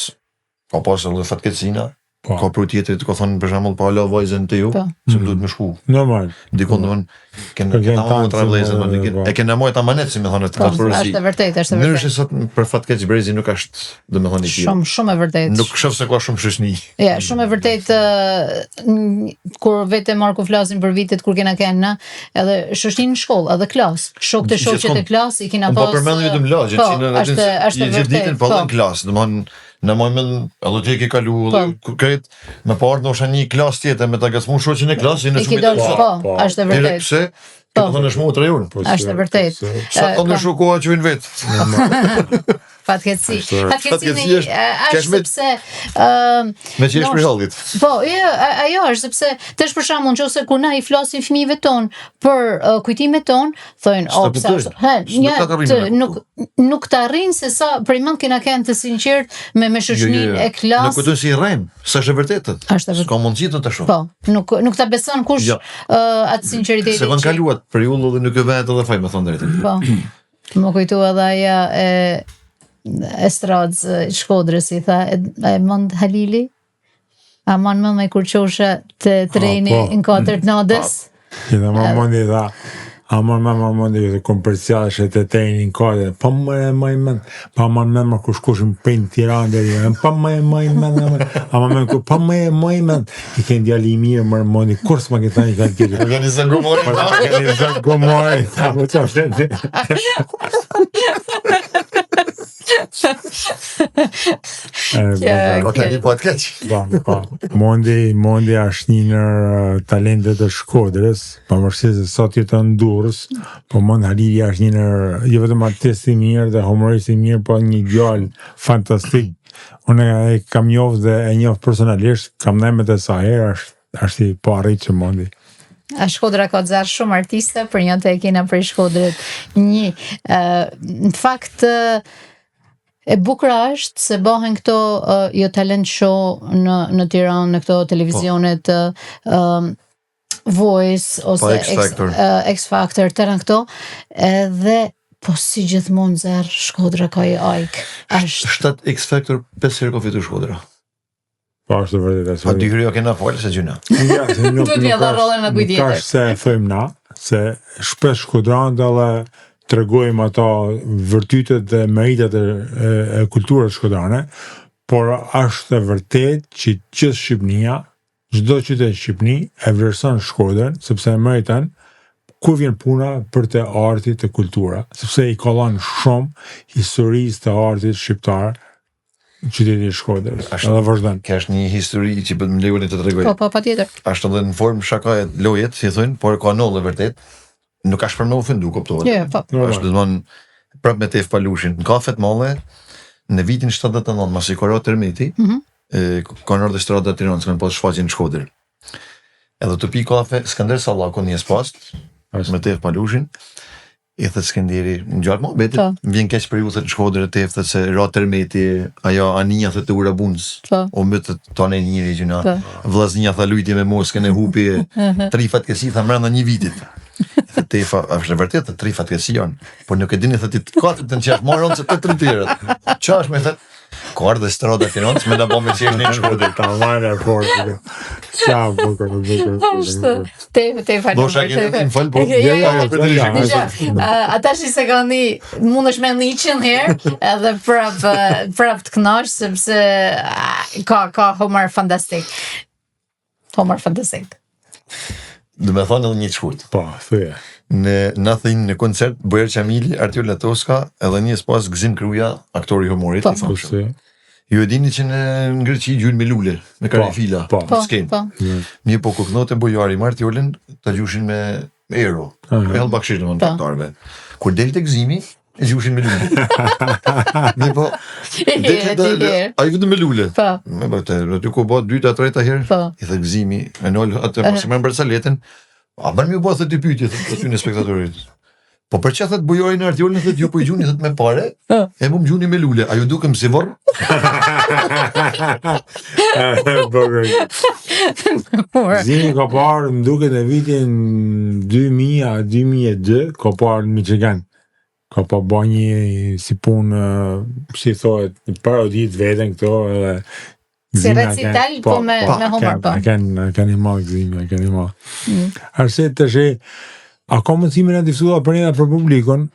ka pas edhe fatkeqësina, po. ka pru tjetri të ka thonë për shembull pa la vajzën te ju, po. se më duhet me shku. Normal. Dikon po. domethënë kena kena motra vëllezën, domethënë po. e kena majt amanet si me thonë të po, Është e vërtetë, është e vërtetë. Ndryshe sot për fat keq brezi nuk është domethënë i tillë. Shumë shumë e vërtetë. Nuk shoh se ka shumë shoqni. Ja, shumë e vërtetë kur vetë Marku flasim për vitet kur kena qenë na, edhe shoqni në shkollë, edhe klas, shokët e shoqet e klas i kena pas. Po përmend vetëm lagje, po, që në është është e vërtetë. Ditën po në po. klas, domthon në më mend edhe ti ke kalu edhe po. krejt me parë ndoshta një klas tjetër me ta ngacmu shoqen e klasës në shumë. Po, po, është e vërtetë. Pse? Po. Të thonë është motra jonë. Po, është e vërtetë. Sa ka ndryshu koha që vin vet. Fatkeqësi. Fatkeqësi Fatkeqësi është- është kesh me- sepse ë Me që është Ndoshta- për hallit. Po, jo, a- ajo është sepse tash për shembull nëse kur na i flasim fëmijëve ton për uh, kujtimet ton, thonë, S'ta "O, pse kuptojnë. ashtu?" He, Nuk një ta arrijnë të, me nuk nuk të arrin se sa për mend kena qenë të sinqert me me shoqërinë e Nuk klasës. kujtojnë si i rrejm, s'është e vërtetë. Është e vërtetë. S'ka mundësi të të shoh. Po, nuk nuk ta beson kush Jo. uh, atë sinqeritetin. Se kanë që- kaluat periudhë dhe nuk e vetë edhe faj, me thonë drejtën. Po. Më kujtu edhe aja e Estradës e Shkodrës i tha, e, e mend Halili? A man mend me kur qoshe të treni po. në katër të natës? I dhe më mondi tha, a më më më mondi dhe kompercialëshe të treni në katër, pa më e më i mend, pa më mend më kush kush më prin Tiranë deri, e, pa më e më i mend, a më mend ku pa më e më i mend, i ken djali i mirë më mondi, kur s'ma ke thënë i ka keq. Organizon gomorin. Po ta keni zënë gomori, tha, po qa flet. E, Ka të një po atë keq. Po, po. Mondi, Mondi është një nër eh, talentet e Shkodrës, pavarësisht se sot jeton në Durrës, po Mond Halili është një nër jo vetëm artist i mirë dhe humorist i mirë, po një djalë fantastik. Unë e kam njohur dhe e njoh personalisht, kam ndajë me të sa herë, është është i paarritshëm Mondi. A Shkodra ka nxjerr shumë artiste, për një të e kena prej Shkodrët një. Ë, në fakt, ë, e bukura është se bëhen këto ë, jo talent show në në Tiranë, në këto televizionet ë, ëm, Voice ose Po, X Factor. ë, X Factor, tëra këto, edhe po si gjithmonë nxjerr Shkodra ka i ajk. Është 7 X Factor 5 herë ka fitu Shkodra. Po është e vërtetë. Pa dy herë jo kena falë se gjyna. Ja, se nuk, Duhet m'ja nuk dha është- rollën me kujt Nuk tjetër. është se e thojmë na, se shpesh shkodranët edhe tregojmë ato virtytet dhe meritat e, e, e kulturës shkodrane, por është e vërtet që gjithë Shqipënia, çdo qytet në Shqipëni e vlerëson Shkodrën sepse e meriton kur vjen puna për të artit të kultura, sepse i kollon shumë historisë të artit shqiptar qyteti i Shkodrës. Është- Edhe vazhdon. Kjo është një histori që për më lejoni të tregoj. po po patjetër. Është edhe në formë shakaje lojet, si thonë, por ka nollë e vërtet. Nuk është për me ofendu, kuptohet. Jo, po. Normal. Është do të thonë prap me Tef Palushin. Në kafet madhe në vitin 79 masi ka ra tërmeti, Mhm. e, kanë ardhur strada e Tiranës, kanë pas shfaqjen në Shkodër. Edhe të pi kafe Skënder Sallaku një spast Është. me Tef Palushin. I thët Skënderi, në gjatë muhabetit, Po. më vjen keq për ju thët në Shkodër e Tef thët se ra tërmeti, ajo anija thët e ura bunës. Po. U mbytët tonë njëri që na Po. vllaznia tha lujti me Moskën e hupi tri fatkeqësi tha mbrenda një vitit. Thë Tefa, është e vërtetë, thë, tri fatkeqësi janë, por nuk e dini thë ti të katërtën që është më rëndë se të tri tjerët. Qa është me thë? Ka ardhë strada e Tiranës me na bë me qesh në Shkodër. Ta marrë e fortë. Sa bukur, bukur. Është te te falem. Do shka keni më fal, po. Jo, jo, jo, jo, jo, jo, Dëgjo, ë, ata që se kanë një, mundesh me një 100 herë, edhe prap ë, prap të kënaq sepse a, ka ka humor fantastik. Humor fantastik. Do me thonë edhe një të shkurt. Po, thuje. Në na thënë në koncert Bojer Qamili, Artiola Toska, edhe një spas Gzim Kruja, aktori i humorit. Po. i famshëm. Po si. Ju e dini që në në Greqi gjujnë me lule, me karifila, po. Po, në skenë. po. Mirë po kur kënote Bojari me Artiolën, ta gjushin me me euro. Aha. Me hell bakshish domethënë Po. aktorëve. Kur del tek Gzimi, e gjushin me lule. Mirë po, del Herë, dy herë. ai vetëm me lule. Po. Me bë të, aty ku bë dyta, treta herë. Po. I thë Gzimi, e nol atë mos e merr barcaletën. A bën mi u bë thë dy pyetje thë aty në spektatorit. Po për çfarë thët Bojari në Artiolën thët ju po i gjuni thët me pare, Po. e mu më gjuni me lule. Ajo dukem si vorr? Bukur. Humor. Zimi ka parë, më duket në vitin 2000 a 2002, ka parë në Michigan. Ka pa ba një si punë, eh, si thohet, një parodi të veten këto edhe Si Gzimi a recital, ken- po me- me humor, a ken- po. A ken, a ken i madh Gzimi, a ken i madh. Mm. Arsye të shi, a ka mundësi me na diftua për ne dhe për publikun,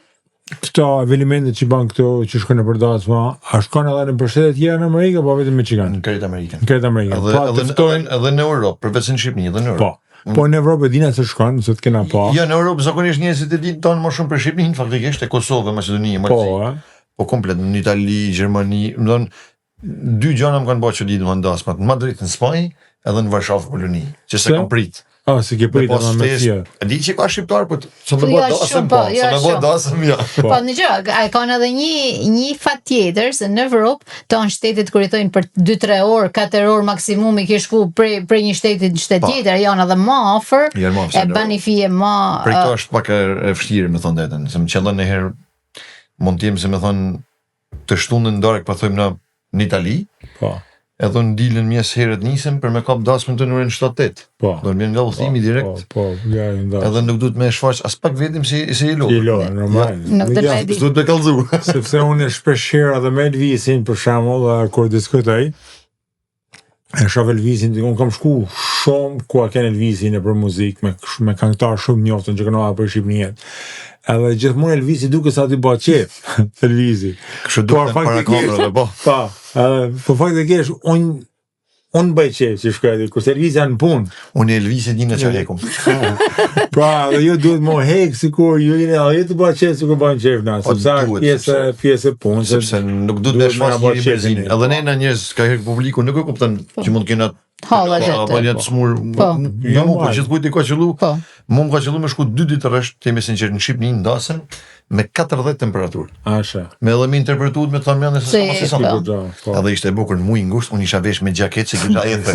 këto evenimente që bën këto që shkojnë nëpër dasma, a shkon edhe në për shtete tjera në Amerikë apo vetëm në Michigan? Në krejt Amerikën. Në krejt Amerikën. Edhe Po, edhe të ftojnë, edhe, edhe në Europë, përveç në Shqipëri, edhe në Europë. po. Po në Evropë e dina se shkon, se të kena pa. Jo, në Europë zakonisht njerëzit e dinë tonë më shumë për Shqipërinë, faktikisht e Kosovë, Maqedoni, Po, Malësi. e. Po komplet në Itali, Gjermani, më thonë dy gjëra më kanë bërë çudi domethënë dasmat, në Madrid në Spanjë edhe në Varshavë Poloni, që se Pse? kam prit. Ah, si ke prit pas edhe me ftesë. tjerë. E di që ka shqiptar, po s'më Po, bë jo, dasëm, shumë, po, po, jo, s'më bë shumë. dasëm, jo. Po. Po, në gjë, a kanë edhe një, një fat tjetër, se në Evropë, tonë shtetit kur i thonë për 2-3 orë, 4 orë maksimumi ke shku prej, prej një shteti në shtet Po. tjetër, janë edhe më afër, Janë më afër, e në bani fije më... Për këto është pak e, e vështirë, me thonë drejtën, se më qëllon në herë mund të jem se me thonë të shtunën në darkë, pa thojmë në në Itali, Po. edhe në dilën mjes herët nisem për me kap dasmën të në orën 7-8. Po. Do të vjen nga udhëtimi direkt, Po, po, ja, nda. edhe nuk duhet me e shfaq as pak vetëm si si i I lodhur. lo, normal. Nuk të Ja, e di. S'duhet me kallzu. sepse unë shpesh herë edhe me Elvisin për shembull, eh, kur diskutoj, e shoh Elvisin, unë kam shku shumë ku a ken Elvisin në për muzikë me me këngëtar shumë njoftën që këndoha për Shqipërinë. Edhe gjithmonë Elvisi duket sa ti bëhet qef, Elvisi. Kështu Por, duket para faktikisht- kamerave, po. Pa, edhe po faktikisht unë unë bëj qef si shkoj aty, kurse Elvisi janë në punë. Unë Elvisit një në çarekum. Pra, edhe ju duhet më hek sikur ju jeni edhe ju të bëhet qef sikur bën qef na, Po, sepse është duhet, pjesë sepse- pjesë e punës. Sepse nuk duhet me Duhet me shfaq na bërë njëri qefin brzin. ne. Edhe ne na njerëz ka herë publiku nuk e kupton që mund të kena Halla Po, gjete. apo një të smur. Po. Jo, mu, po Normal. gjithkujt i ka qellu. Po. Mu më ka qellu me shku dy ditë rresht, të jemi sinqert, në Shqipëri ndasën me 40 temperaturë. Asha. Me edhe me interpretuar me të thënë se Se- s'ka mos e po. Po, po. Edhe ishte e bukur në muaj ngusht, unë isha vesh me xhaketë se kisha ethe.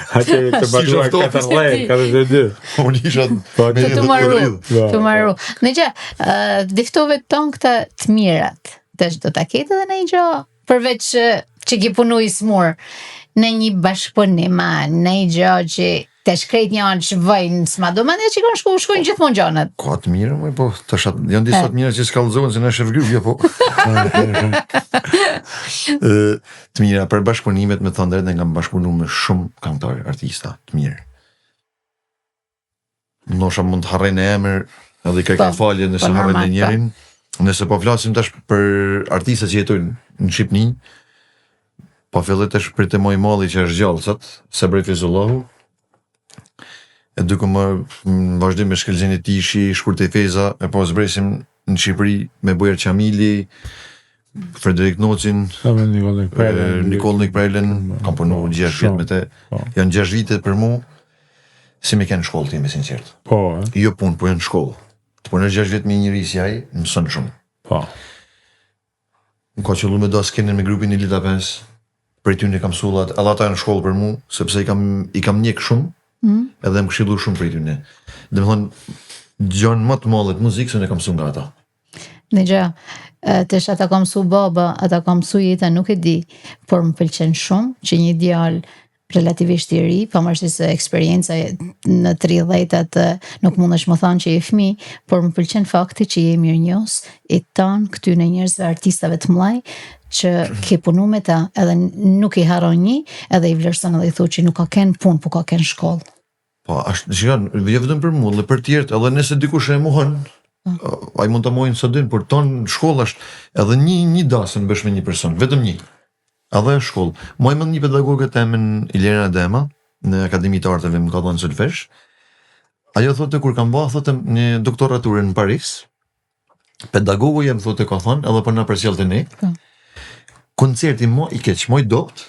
Haqe të batuar Si shoftohet. 40, 42. unë isha Po, me Të një të maru, rridh. Po, të maru. Në gjë, uh, diftove tonë këta të mirat, tash do ta ketë edhe në një gjë, përveç ë, që ki punu i smur, në një bashkëpunim, a, në një gjë që të shkrejt një anë që vëjnë, s'ma do mendja që kanë shku, shkojnë gjithmonë gjanat. Ka të mirë, moj, po, tash atë- janë disa të mira që s'kallëzohen se na shef grup, jo po. Ë, të mira për bashkëpunimet me thënë drejtën kam bashkëpunu me shumë këngëtar, artista të mirë. Ndoshta mund të harroj në emër, edhe i kërkoj Po, falje nëse po, harroj normal, në njerin. Nëse po flasim tash për artista që jetojnë në Shqipëri, po filloj tash për të moj malli që është gjallë sot, Sabri Fizullahu. E duke më në vazhdim me Shkëlzen e Tishi, Shkurte Feza, e po zbresim në Shqipëri me Bujar Qamili, Frederik Nocin, Sa me Nikollë Prelen. e, Nikoll Nikprelen, kam punu Po, 6 vjet shumë. me te. Po. Janë 6 vite për mu, si me kenë në shkollë, të jemi sinqert. Po, e? Jo punë, po janë në shkollë. Të punosh 6 vjet me një njeri si ai, mëson shumë. Po. Më ka qellu me do skenën me grupin Elita 5. Prej tyne kam sullat, edhe ata janë në shkollë për mu, sepse i kam i kam ndjek shumë, Mm? edhe më këshillu shumë prej tyne. Dhe më thonë, gjën më të madhe të muzikës unë e kam mësuar nga ata. Në gjë, ë, tash ata ka mësu baba, ata ka mësu jeta, nuk e di, por më pëlqen shumë që një djalë relativisht i ri, pavarësisht se eksperienca e- në 30-at ë, nuk mundesh më thonë që je fëmijë, por më pëlqen fakti që je mirënjohës i tan këtyre njerëzve artistave të mëdhaj që ke punu me ta, edhe nuk i harron një, edhe i vlerëson edhe i thu që nuk ka kenë punë, po ka kenë shkollë. Po, është, shikon, jo vetëm për mua, dhe për tjerët, edhe nëse dikush e mohon, ai mund ta mohojnë sa dyn, por ton në shkollë është edhe një një dasëm bësh me një person, vetëm një. Edhe është shkollë. Moj mend një pedagoge të emën Ilena Dema në Akademi të Arteve më ka dhënë solfesh. Ajo thotë kur kam bë thotë një doktoraturë në Paris. Pedagogu jem thotë ka thënë, edhe po na përcjellte ne. Po. Koncerti më i keq, më i dobt,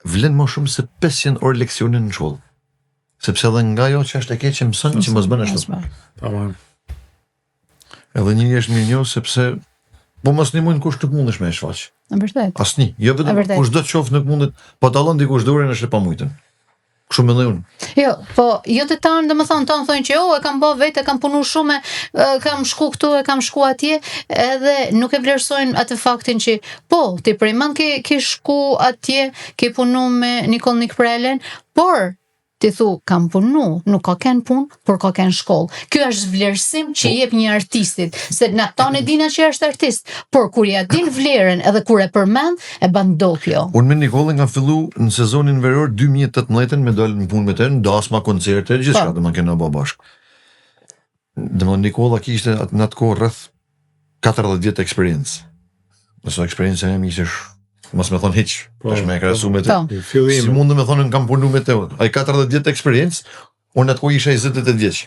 vlen më shumë se 500 orë leksione në shkollë. Sepse edhe nga ajo që është e keqe mëson që mos bën ashtu. Mos bën. Tamam. Edhe njëri është mirënjohës sepse po mos ndihmojnë kush nuk mundesh me e shfaq. Në vërtet. Asnjë, jo E vetëm vërtet. kush do të qoftë nuk mundet, po dallon dikush dorën është e pamujtën. Kështu mendoj unë. Jo, po jo të tanë, dhe më thonë, tanë thonë që jo, e kam bë vetë, e kam punu shumë, e, kam shku këtu, e kam shku atje, edhe nuk e vlerësojnë atë faktin që po, ti prej mend ke, ke shku atje, ke punu me Nikoll Nikprelen, por ti thu, kam punu, nuk ka kenë punë, por ka kenë shkollë. Ky është vlerësim që i jep një artistit, se na tanë e dina që është artist, por kur ja din vlerën edhe kur e përmend, e ban dopjo. Unë me Nikollën kam fillu në sezonin veror 2018 me dalë në punë me të, në dasma, koncerte, gjithçka Po. do më kena bë bashkë. Domethënë Nikolla kishte atë në atë kohë rreth 40 vjet eksperiencë. Nëse eksperienca jam ishte sh... mos me thonë hiç, Po, tash me e krahasu me të. Po. I Fillim. Si mundë me thonë unë kam punu me të. Ai 40 vjet eksperiencë, unë atë kohë isha 28 vjeç.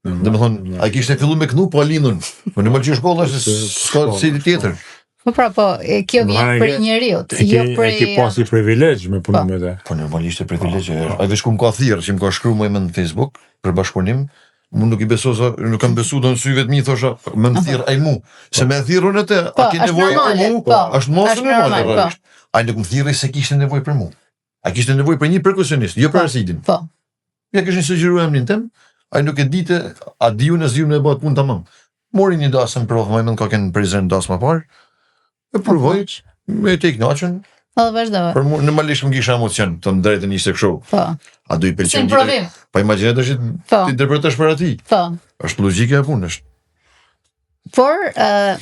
Dhe me thonë, ai kishte fillu me knu, po a lindun. Po në më që shkolla është s'ka si tjetër. Po pra, po, e, kjo vjen Domethënë, prej e ke- njeriut, E ke, jo e prej ke pasi privilegj me punu Po. me te. Po normalisht e privilegj. Ai veç ku më ka thirrë, që më ka shkruar më në Facebook për bashkëpunim, mu nuk i besoj sa nuk kam besu do në syve të mi thosha, më më thirr ai mu, se më thirr unë atë, Po, a ke është nevojë për normale, mu? po, Është mos është normale normal, po. realisht. Ai nuk më thirri se kishte nevojë për mu. Ai kishte nevojë për një perkusionist, jo për Po. Arsidin. Po. Ja kishin sugjeruar emrin tim, ai nuk e dite, a di unë as di unë e bëhet punë tamam. Mori një dasëm provë, më mend ka qenë në Prizren dasma parë. E provoj, me të kënaqën, Po vazhdove. për mua normalisht më kisha emocion, të më drejtën ishte kështu. Po. A do i Si pëlqen në provim. Po imagjino tash Po. ti interpretosh për atij. Po. Është logjika e punës. Por ë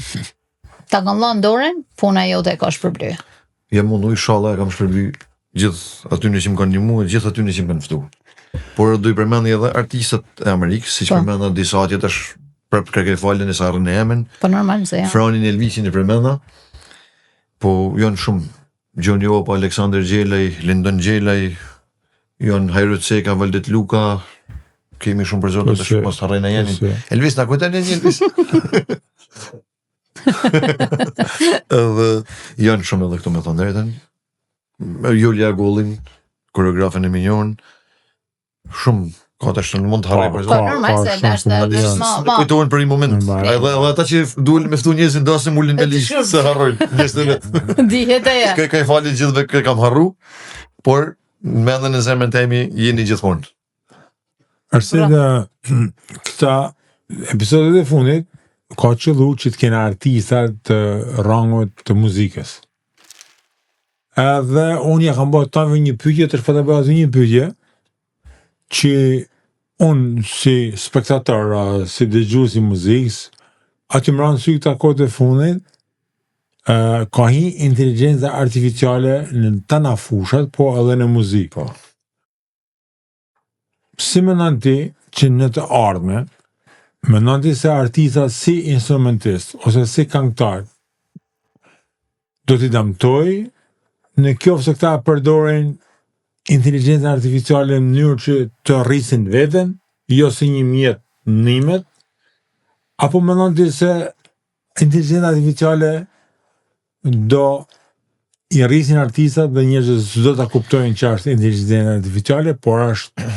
ta kam lënë dorën, puna jote e ka shpërbly. Jam mundu inshallah e kam shpërby gjithë aty në që më kanë ndihmuar, gjithë aty në që më kanë ftuar. Por do i përmendi edhe artistët e Amerikës, siç Po. përmenda disa atje tash prap kërkoj falje nëse harroj në emrin. Po normal se ja. Franin Elvisin e përmenda. Po janë shumë Johnny Opa, Aleksandr Gjelaj, Lindon Gjelaj, janë Hajro Ceka, Valdet Luka, kemi shumë për zotin Po tash se- mos harroj në Po jenin. se- Elvis, na kujton një Elvis. Edhe janë shumë edhe këtu me thonë drejtën. Julia Gollin, koreografen e Mignon, shumë ka tash nuk mund të harroj Po, për Po zotin. normal ka se shumë është shumë është janë. ma ma. Kujtohen për një moment. Normal. Edhe edhe ata që duhen me ftu njerëzit dasëm ulin me listë, se harrojnë. Njerëzit e vet. Dihet ajo. Kë kë falje gjithëve kë kam harru, por në mendën e zemrën teme jeni gjithmonë. Është dhe këta episodet e fundit ka qëllu që të kena artista të rangut të muzikës. Edhe unë ja kam bërë tanëve një pyetje, tash po ta bëj atë një pyetje që unë si spektator, a, si dëgjues i muzikës, aty më ranë sy këta kohët e fundit, ë, ka hi inteligjenca artificiale në tana fushat, po edhe në muzikë. Po. Si mendon ti që në të ardhme, mendon ti se artista si instrumentist ose si këngëtar do t'i dëmtoj në qoftë se këta përdorin inteligjencën artificiale në mënyrë që të rrisin veten, jo si një mjet nimet, apo mendon ti se inteligjenca artificiale do i rrisin artistat dhe njerëzit s'do ta kuptojnë që është inteligjenca artificiale, por është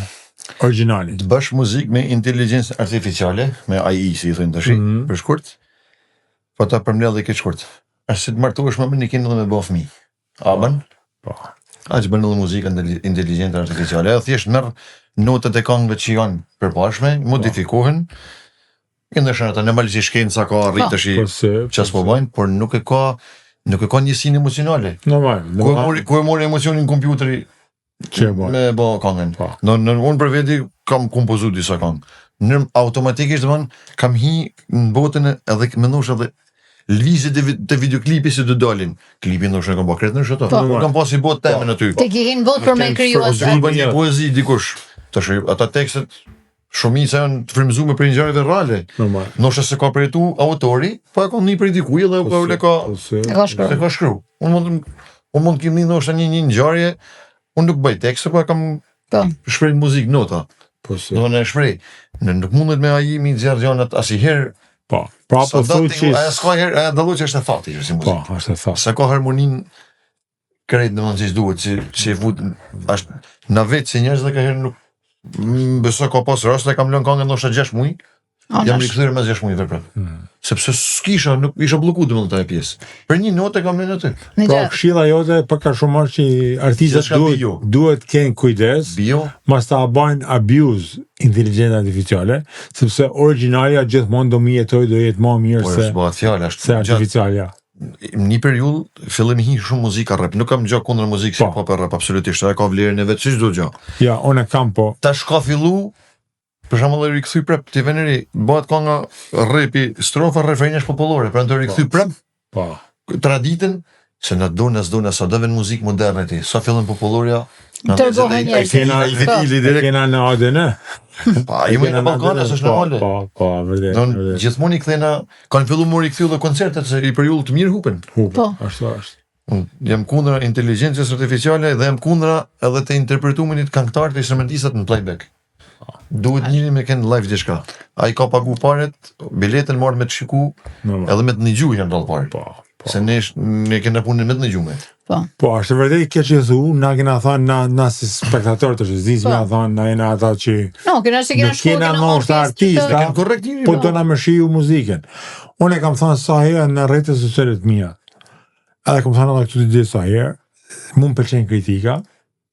origjinali. Të bësh muzikë me inteligjencë artificiale, me AI si i thonë tash, Mhm. për shkurt, po ta përmbledh këtë shkurt. Është si të martohesh me një kind dhe me bë fëmijë. A bën? Po. Aq bën edhe muzika inteligjente artificiale. Ajo thjesht merr notat e këngëve që janë përpashme, modifikohen. I ndryshon ato normalisht si shkenca ka arrit Po. tash Po se, çfarë s'po bëjnë, por nuk e ka nuk e ka njësinë emocionale. Normal, Ku e mori ku e mori emocionin kompjuteri që e bën. me bë këngën. Po. Në, në unë për veti kam kompozu disa këngë. Në automatikisht domthon kam hi në botën e- edhe mendosh edhe lëvizjet e, vi- të videoklipi si do dalin. Klipi ndoshta e kam bërë krejt ndryshe ato. Po. Unë kam pasi botë temën aty. Te ki hin botë për me kriju Ose atë. u bën një poezi dikush. Tash ata tekstet shumica janë të frymëzuar prej ngjarjeve reale. Normal. Ndoshta se ka përjetu autori, po e ka një prej dikujt dhe po e ka Po se, E ka shkruar. se ka shkru. Unë mund unë mund të kem një ndoshta një një ngjarje, unë nuk bëj tekste, po e kam Po. shpreh në muzikë nota. po se. Do të e shpreh. Në nuk mundet me ai mi nxjerr gjanat asnjëherë. Po. Pra po Sa do thu ti, që ajo s'ka herë, ajo dallo që është e thati që si Po, muzikë. është e thatë. Sa ka harmoninë krejt domethënë si duhet, si si e fut është na vetë si njerëz dhe ka herë nuk më besoj ka pas raste kam lënë këngën ndoshta 6 muaj, O, jam nash. rikthyer mas 6 muajve prapë. Mm. Sepse s'kisha, nuk isha bllokuar domethënë ajo pjesë. Për një notë e kam lënë aty. Në Pra, gjë, këshilla jote për ka shumë është që artistët Gjithçka duhet bio. duhet kenë kujdes, Bio, mos ta bajnë abuse inteligjencën artificiale, sepse origjinalja gjithmonë do mi jetoj, do jetë më mirë por se është bëhet fjalë, është se gjatë artificialja. në një periudhë fillim hi shumë muzika rap. Nuk kam gjë kundër muzikës Po. hip hop e rap absolutisht. Ajo ka vlerën e vet si çdo gjë. Ja, unë e kam po. Tash ka fillu për shembull e rikthy prap ti veneri bëhet kënga repi strofa refreni është popullore, pra do rikthy prap Po. traditën se na do na s'do na sa do vën muzikë moderne ti. Sa fillon popullorja na Tërbohen ndezet ai- njerëzit. Kena- ai fitili E direkt. kena në ADN. Pa, jemi Kena në Ballkan, ADN, është po, normale. Po, po, vërtet. Don vërtet. gjithmonë i kthena kanë filluar më rikthy edhe koncertet se i periudhë të mirë hupen. Hupe, Po. Ashtu është. Unë jam kundra inteligjencës artificiale dhe jam kundra edhe të interpretuminit këngëtarët e instrumentistat në playback. Duhet njëri me kënë live diçka. Ai ka pagu paret, biletën marrë me të shiku, Normal. edhe me të nigju janë dallë paret. Po, po. Se ne ne kena punën me të ndëgjume. Po. Po, është e vërtetë kjo që thu, na kena thënë na na si spektator të shëzisë, po. na thënë na jena ata që No, kena se kena shkuar kena ndoshta artista, korrektimi. Po do na më shiju muzikën. Unë e kam thënë sa herë në rrjetet sociale të mia. Edhe kam thënë edhe këtu disa herë, mu më pëlqen kritika,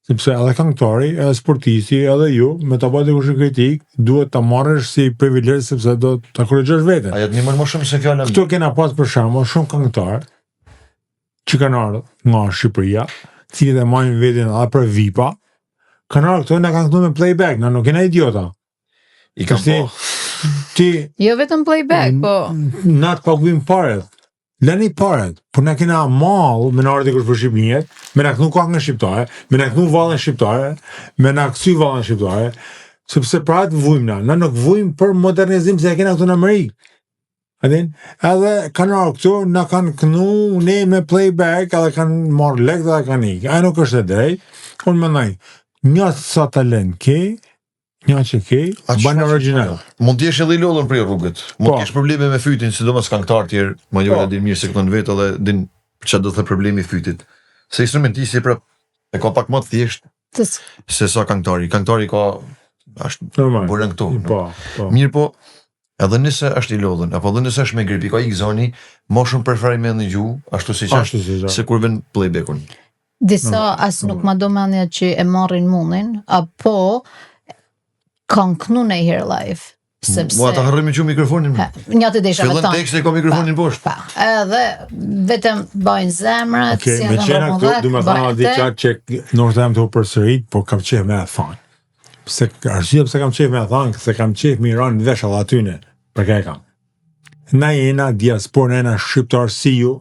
sepse edhe këngëtari, edhe sportisti, edhe ju, me ta bërë dikush kritik, duhet ta marrësh si privilegj sepse do ta korrigjosh veten. Ajo të ndihmon më shumë se fjala. Këtu kena pas për shembull shumë këngëtar që kanë ardhur nga Shqipëria, të cilët e marrin veten edhe për vipa, kanë ardhur këtu na kanë këndu me playback, na nuk jena idiota. I kam po. Ti Jo vetëm playback, po. Na të paguajmë paret. Lëni paret, po na kena mall me na ardhë dikush për Shqipniet, me na kënu kangën shqiptare, me na kënu vallen shqiptare, me na kcy vallen shqiptare, sepse për atë vujmë na, na nuk vujmë për modernizim se e kena këtu në Amerikë. A din? Edhe kanë ardhur këtu, na kanë kënu ne me playback, edhe kanë marrë lekë dhe kanë ikë. Ajo nuk është e drejtë. Unë mendoj, një sa talent ke, Një që ke, bën origjinal. Mund të jesh edhe i lodhur prej rrugët. Mund të po. kesh probleme me fytin, sidomos këngëtar tjerë, më jo po. din mirë se këton vetë edhe din çfarë do të thotë problemi i fytit. Se instrumentisti prap e ka pak më të thjeshtë se sa këngëtari. Këngëtari ka është normal. Burën këtu. Po, po. Mirë po, edhe nëse është i lodhur, apo edhe nëse është me grip, i ka ik zoni, më shumë preferoj me ndëgju, ashtu siç është, se kur vën playbackun. Disa as nuk ma do mendja që e marrin mundin, apo kanë knu në herë live. Sepse... Mua ta harroj me çu mikrofonin. Ha, një të desha me Fillon teksti ka mikrofonin poshtë. Pa, edhe vetëm bajnë zemrat, okay, si me qena këtu, du me thënë diçka që ndoshta jam tu përsërit, po kam qejf me e thonë. Pse arsyeja pse kam qejf me e thonë, se kam qejf me i ra në vesh edhe atyne, për ka e kam. Na jena diasporë, na jena shqiptar si ju,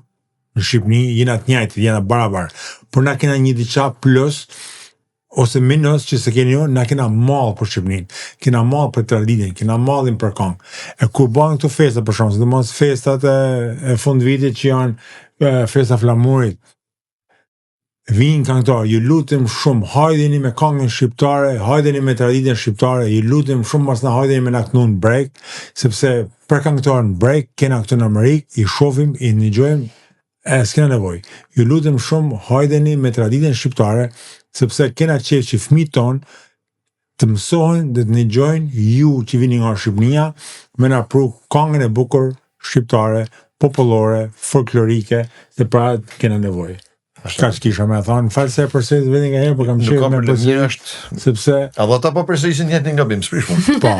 në Shqipni, jena të njëjtë, jena barabar. Por na kena një diçka plus ose minus që se keni ju, na kena mall për Shqipnin, kena mall për traditën, kena mallin për këngë. E kur bëhen këto festa për shembull, sidomos festat e, e fund vitit që janë e, festa flamurit, Vijnë këngëtarë, ju lutem shumë, hajdeni me këngën shqiptare, hajdeni me traditën shqiptare, ju lutem shumë mos na hajdeni me na knu në break, sepse për këngëtarë në break kena këtu në Amerikë, i shohim, i dëgjojmë, e s'kena nevojë. Ju lutem shumë, hajdeni me traditën shqiptare, sepse kena qejf që fëmijët tonë të mësohen dhe të dëgjojnë ju që vini nga Shqipënia me na pru këngën e bukur shqiptare, popullore, folklorike, se pra kena nevojë. Kaq kisha me thonë, falë se e përsëris vetëm nga herë, por kam qejf me përsërit, është... sepse... Edhe ata po përsërisin njëjtin gabim, s'prish punë. Po,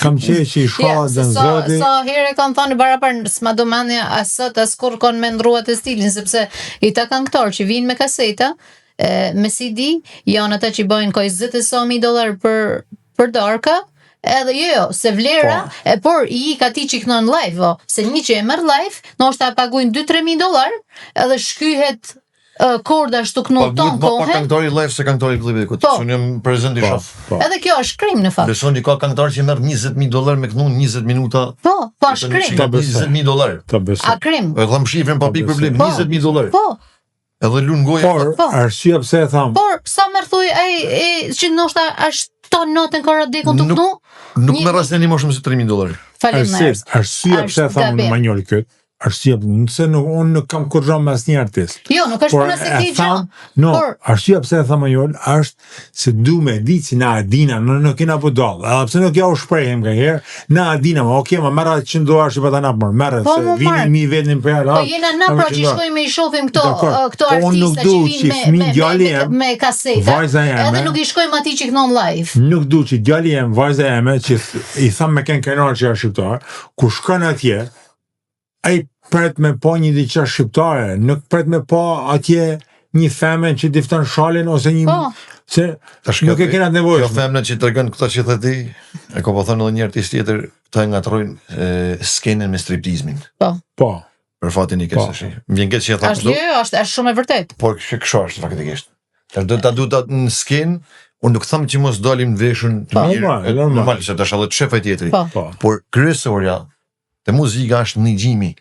kam qejf që ishalla ja, dhe në zoti... Sa herë kanë thonë barapar, s'ma do mendja as sot, as kurrë kanë me ndrru atë stilin, sepse i ta këngëtarë që vinë me kaseta, e, me CD, janë ata që bëjnë ka 20 e sa mijë dollar për për darka, edhe jo jo, se vlera, po. e por i ik atij që kënon live, o, se një që e merr live, ndoshta e paguajnë 2-3 mijë dollar, edhe shkyhet uh, korda ashtu kënon ton kohën. Pa këngëtari live se këngëtari playbackut. Po. Unë jam prezent i po, shoh. Po. Edhe kjo është krim në fakt. Besoni ka këngëtar që merr 20000 dollar me kënu 20 minuta. Po, po është krim. 20000 dollar. Ta besoj. A krim. E tham shifrën pa pikë problem, 20000 dollar. Po. Edhe lun goja. Por, po. arsyeja pse e tham. Por sa merr thuj ai e, që ndoshta është ton natën ka radekun të këtu? Nuk merr asnjë më shumë se 3000 dollar. Faleminderit. Arsyeja pse e tham në Manjol kët, arsyeja nëse nuk unë nuk kam kurrë me asnjë artist. Jo, nuk është puna se ke gjë. No, por, arsyeja pse e tham Manjol është se du me ditë si na e dina, në nuk kena budall. Edhe pse nuk ja u shprehim nganjëherë, na e dina, ma okay, ma merr atë 100 dollar që pa ta nap mor, merre po, se vini mi vendin për Po jena na pra që shkojmë i shohim këto këto po, artista që vinë me me me me, me kaseta. Edhe nuk i shkojmë atij që kënon live. Nuk du që djali jem, vajza jeme që i tham me ken krenar që janë shqiptar, kur shkon atje, ai pret me pa një diçka shqiptare, nuk pret me pa atje një femën që difton shalin ose një po. se Tash nuk e kena të nevojshme. Kjo femna që tregon këto që the ti, e ka po thënë edhe një artist tjetër, këta e ngatrojnë skenën me striptizmin. Po. Po. Për fatin e keq po. tash. Më vjen keq që e tham kështu. Është jo, është është shumë e vërtetë. Por kështu kështu është faktikisht. Tash do ta du ta në skenë, unë nuk tham që mos dalim veshun të po. mirë, normal, normal. normal se tash edhe të shef ai tjetri. Po. Po. Por kryesorja te muzika është ndëgjimi.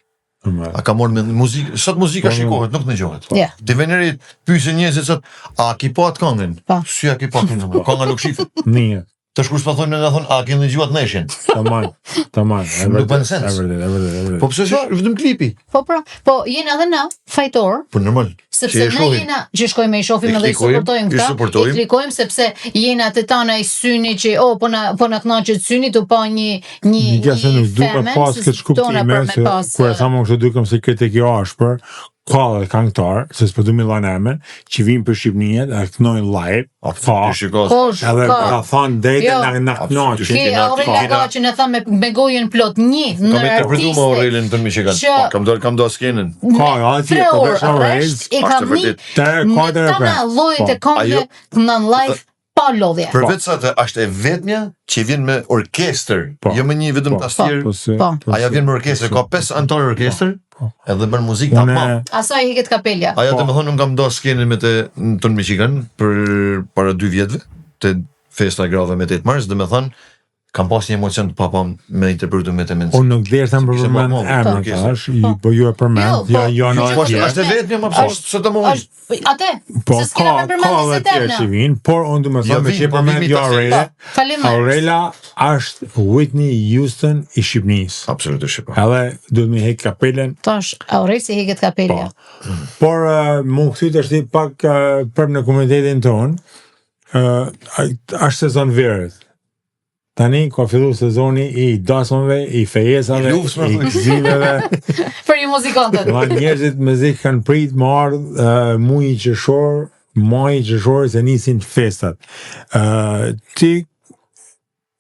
Normal. A ka marrë me muzikë, sot muzika Po, shikohet, nuk ndëgjohet. Ja. Ti veneri pyesin njerëzit sot, a ki pa atë këngën? Po. Si a ki pa këngën? Kënga nuk shifet. Një. Tash kur s'po thonë na thonë, a keni dëgjuar atë ndeshjen? Tamam, tamam. e Nuk vërtet, bën sens. E vërtet, e vërtet, e vërtet. Po pse s'është vetëm klipi? Po pra, po jena edhe na fajtor, Po normal. sepse Që e ne shohim. jena që shkojmë e i shohim I edhe i klikojmë, suportojmë i këta, suportojmë. i klikojmë sepse jena të tana i syni që oh po na po na kënaqet syni tu pa një një Një gjë se nuk du me femën, pas se këtë s'dona shkuptime, për me se pas, kur e thamë unë kështu dukem si kritik i ashpër, ka dhe këngëtar, se s'po du mi dhanë emën, që vinë për Shqipëninë, e kënojnë live, ka, Absolutisht, shiko. Kosh, edhe ka. ka thonë drejtën Jo. na na Absolutisht. kënaqin. Ke Kena- Aurela kena- Gaçin e tha me, me gojën plot një Kam në interpretuar me artiste Aurelin të Michigan. që- Po, kam dal kam do skenën. Ka, ja, tre atje, po orë vesh Aurel, rresht i është kam e një vërtet. Tre, në katër e tana pesë. llojet e Po. këngëve Ajo- në live pa lodhje. Përveç sa të është e vetmja që vjen me orkestër, Po. jo me një vetëm Po. tastier. Po se, Po. po Ajo se. vjen me orkestër, ka pesë antarë orkestër, Po. edhe bën muzikë Unë tamam. Asaj i hiqet kapelja. Ajo Po. të më thonë, unë kam do skenën me të në të në Michigan për para dy vjetëve, të festa e grave me 8 mars, dhe me thonë, kam pas një emocion të papam me interpretu me të mendë. Unë nuk desha më Kishte përmend marrë emrin, orkestër. thash, ju- po ju e përmend, Jo, jo po, jo në Po është atje. është e vetmja, ma pse s'e të mohoj. Është atë. Po se s'kena ka me përmend ka se dhe tjerë temna. që vinë, por unë du me Jo, thonë me vin, që po përmend vin jo mi tash. Aurela, Po, faleminderit. Aurela është Whitney Houston i Shqipënisë. Absolutisht po. Edhe duhet me hek kapelen, Tash Aurel si hiqet kapelja. Po. Por uh, mu këty të shti pak uh, prap në komunitetin tonë, uh, është sezon verët. Tani ka fillu sezoni i dasmave, i fejesave, I luftës, më i thuj. gëzimeve. Për ju muzikantët. Ma njerëzit me zik kanë prit më ardhë uh, muaji qershor, maji qershor se nisin festat. Uh, ti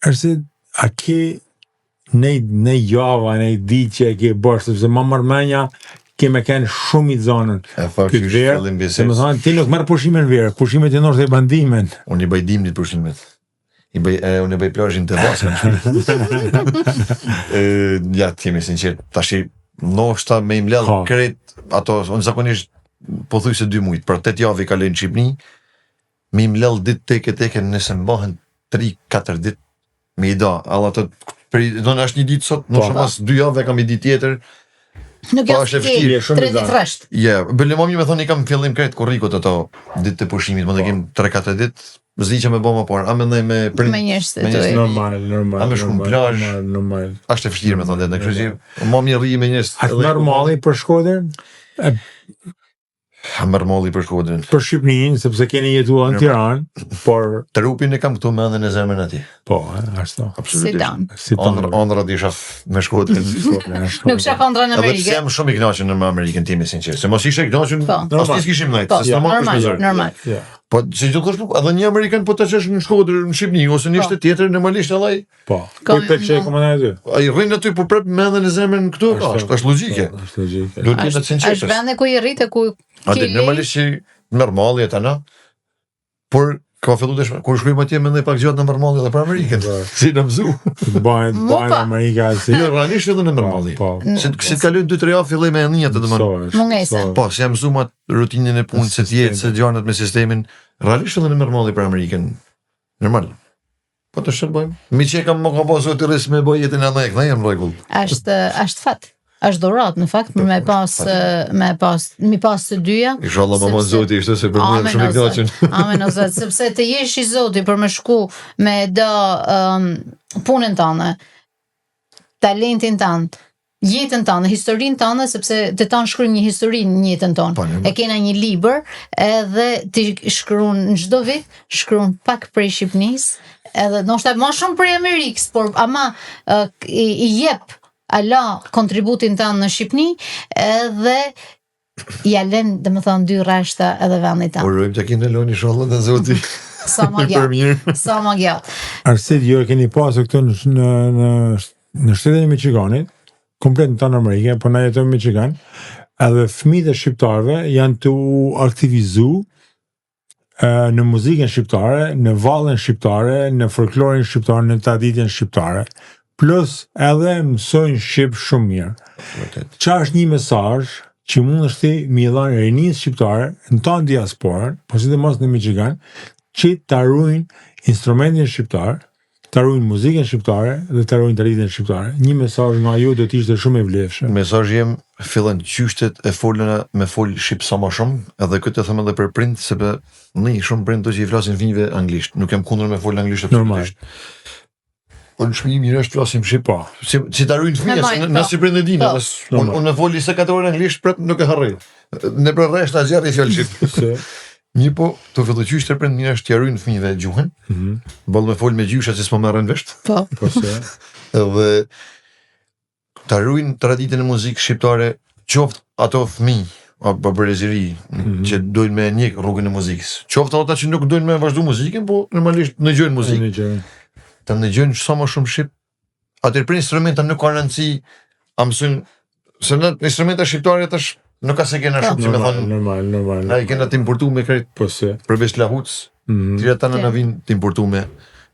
është si, a ke ne ne java, ne ditë që e ke bërë, sepse ma mërmenja ke me kenë shumë i zonën. E thash Këtë që verë, fillim Se bisedës. më thonë, ti nuk merr pushime në verë, pushimet i ndoshta i ban dimen. Unë i bëj dimnit pushimet. I bëj e, unë i bëj plazhin të Vaskën. Ë, ja, të jemi sinqert, tash ndoshta me i mbledh Ha. krejt ato, unë zakonisht pothuajse dy mujt, pra 8 javë i kaloj në Shqipëri, me i mbledh ditë tek e tek e nëse mbahen 3-4 ditë me i da, alla ato për do në është një ditë sot, ndoshta Po. mas dy javëve kam një ditë tjetër. Nuk Po, janë është e si vështirë, je shumë tre i ditë zanë. rresht. Ja, yeah, bële më mirë me thonë i kam fillim krejt korrikut ato ditë të pushimit, mund të kem 3-4 ditë, s'di që me bë më parë, a mendoj me prind, Me njerëz të me njerëz tuaj. Normal, normal. A me shku në normal, plazh? Normal, normal. Është e vështirë me thonë drejtën, kështu që më mirë rri me njerëz. A të merr malli për Shkodrën? A merr malli për Shkodrën. Për Shqipërinë, sepse keni jetuar në Tiranë, por Trupin e kam këtu me edhe në zemrën atij. po, e, ashtu. Si Absolutisht. dan. Si Ëndra, ëndra isha f- me Shkodrën. Nuk shef ëndra në Edhe pse Amerikë. jam shumë i kënaqur në Amerikën time sinqerisht. Se mos ishe i kënaqur, Po. as ti s'kishim nejt, Po, se s'na marr kush me normal, zor. normal. Ja. Po se gjithkush nuk, edhe një amerikan po ta çesh në Shkodër, në Shqipëri ose në një Po. shtet tjetër, normalisht edhe ai Po. Ka- Ku i pëlqej komandaj aty? ai rrin aty po prep me edhe në zemrën këtu, e ka, është është logjike. Po, Është logjike. Duhet të jetë Është sinqertë. është vendi ku i rritë ku Atë ke normalisht që merr malli e tana, por ka fillu të kur shkojmë atje mendoj pak gjatë në merr malli edhe për Amerikën. Po. Si na mësu. Bëhen Mu bëhen pa. Amerika si. Jo, realisht edhe në merr malli. Po. Se si të kalojnë 2-3 javë filloj me e një atë domethënë. So është, Mungesa. so është. Po, si jam mësu me atë rutinën e punës, se të jetë, se gjanat me sistemin, realisht edhe në merr malli për Amerikën. Normal. Po të shtë bëjmë. Mi që e kam më ka pasur të rris me bëj jetën edhe e këna jam në rregull. është është fat. Është dhuratë në fakt me pas me pas mi pas të dyja. Inshallah mama Sepse- Zoti ishte se për mua jam Amen, shumë i o Zot. kënaqur. Amen o Zot, sepse të jesh i Zoti për me shku me do um, punën tënde, talentin tënd, jetën tënde, historinë tënde, sepse të tanë shkruajmë një histori në jetën tonë. Po, normal. E kena një libër edhe ti shkruan në çdo vit, shkruan pak prej Shqipënisë, edhe ndoshta më shumë prej Amerikës, por ama ë, i, i jep ala kontributin tënd në Shqipëni edhe ja lën, domethënë dy rreshta edhe vendit tënd. Urojmë të kemi lon inshallah dhe Zoti. Sa më Për gjatë. mirë. Sa më gjatë. Arsit ju e keni pasur këtu në në në, në shtetin e Michiganit, komplet në tanë Amerikë, po na jetojmë në Michigan, edhe fëmijët e shqiptarëve janë të u aktivizu e, në muzikën shqiptare, në vallen shqiptare, në folklorin shqiptar, në traditën shqiptare. Plus edhe mësojnë shqip shumë mirë. Vërtet. Qa është një mesazh që mund është ti mi dhanë rinisë shqiptare në tanë diasporën, po sidomos në Michigan, që ta ruajnë instrumentin shqiptar, Ta ruajnë muzikën shqiptare dhe ta ruajnë traditën shqiptare. Një mesazh nga ju do të ishte shumë i vlefshëm. Mesazhi jem fillon qyshtet e foluna me fol shqip sa ma shumë, edhe këtë e them edhe për prind, sepse ni shumë prind që i flasin fëmijëve anglisht. Nuk jam kundër me fol anglisht Normal. absolutisht. Po në shtëpi mirë është flasim shqip. Po. Si si ta ruajnë fëmijët, Normal, se po. në si prind e dinë, Po. edhe s- unë unë foli se 4 orë anglisht, prap nuk e harroj. Në për rresht na gjerri fjalë shqip. Se, Një po, të fillu qysh të prind mirë është t'ja ruajnë fëmijëve gjuhën, mm -hmm. boll me fol me gjysha që s'po merren vesh. Po. po se, Edhe ta ruajnë traditën e muzikës shqiptare, qoftë ato fëmijë apo brezëri mm Mhm. që dojnë me ndjek rrugën e muzikës. Qoftë ata që nuk dojnë me vazhdu muzikën, po normalisht ndëgjojnë muzikë. në gjë. Ta ndëgjojnë sa më shumë shqip. Atëherë për instrumenta nuk ka rëndësi a mësojnë se në instrumenta shqiptare tash nuk ka se kena shumë, si me Normal, thonë, normal, normal. na i kena të importuar krejt Po se. përveç lahuts, Mm Tjera tana na vinë të importume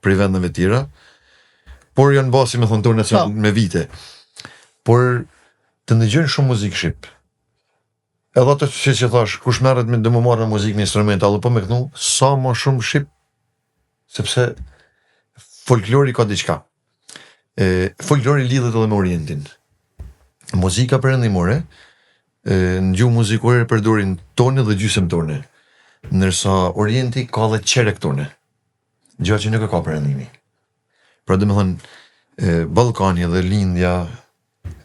prej vendeve tjera, por janë basi me thonë tonë Po. me vite. Por të ndëgjojnë shumë muzikë shqip. Edhe ato që që thash, kush merret me do më marrë me muzikë me instrumenta, edhe po me kënu, sa më shumë shqip, sepse folklori ka diçka. E, folklori lidhet edhe me Orientin. Muzika perëndimore, e, në gjuhë muzikore përdorin tone dhe gjysmë tone ndërsa Orienti ka dhe çerek tone. Gjë që nuk e ka perëndimi. Pra do të thonë e, Ballkani dhe Lindja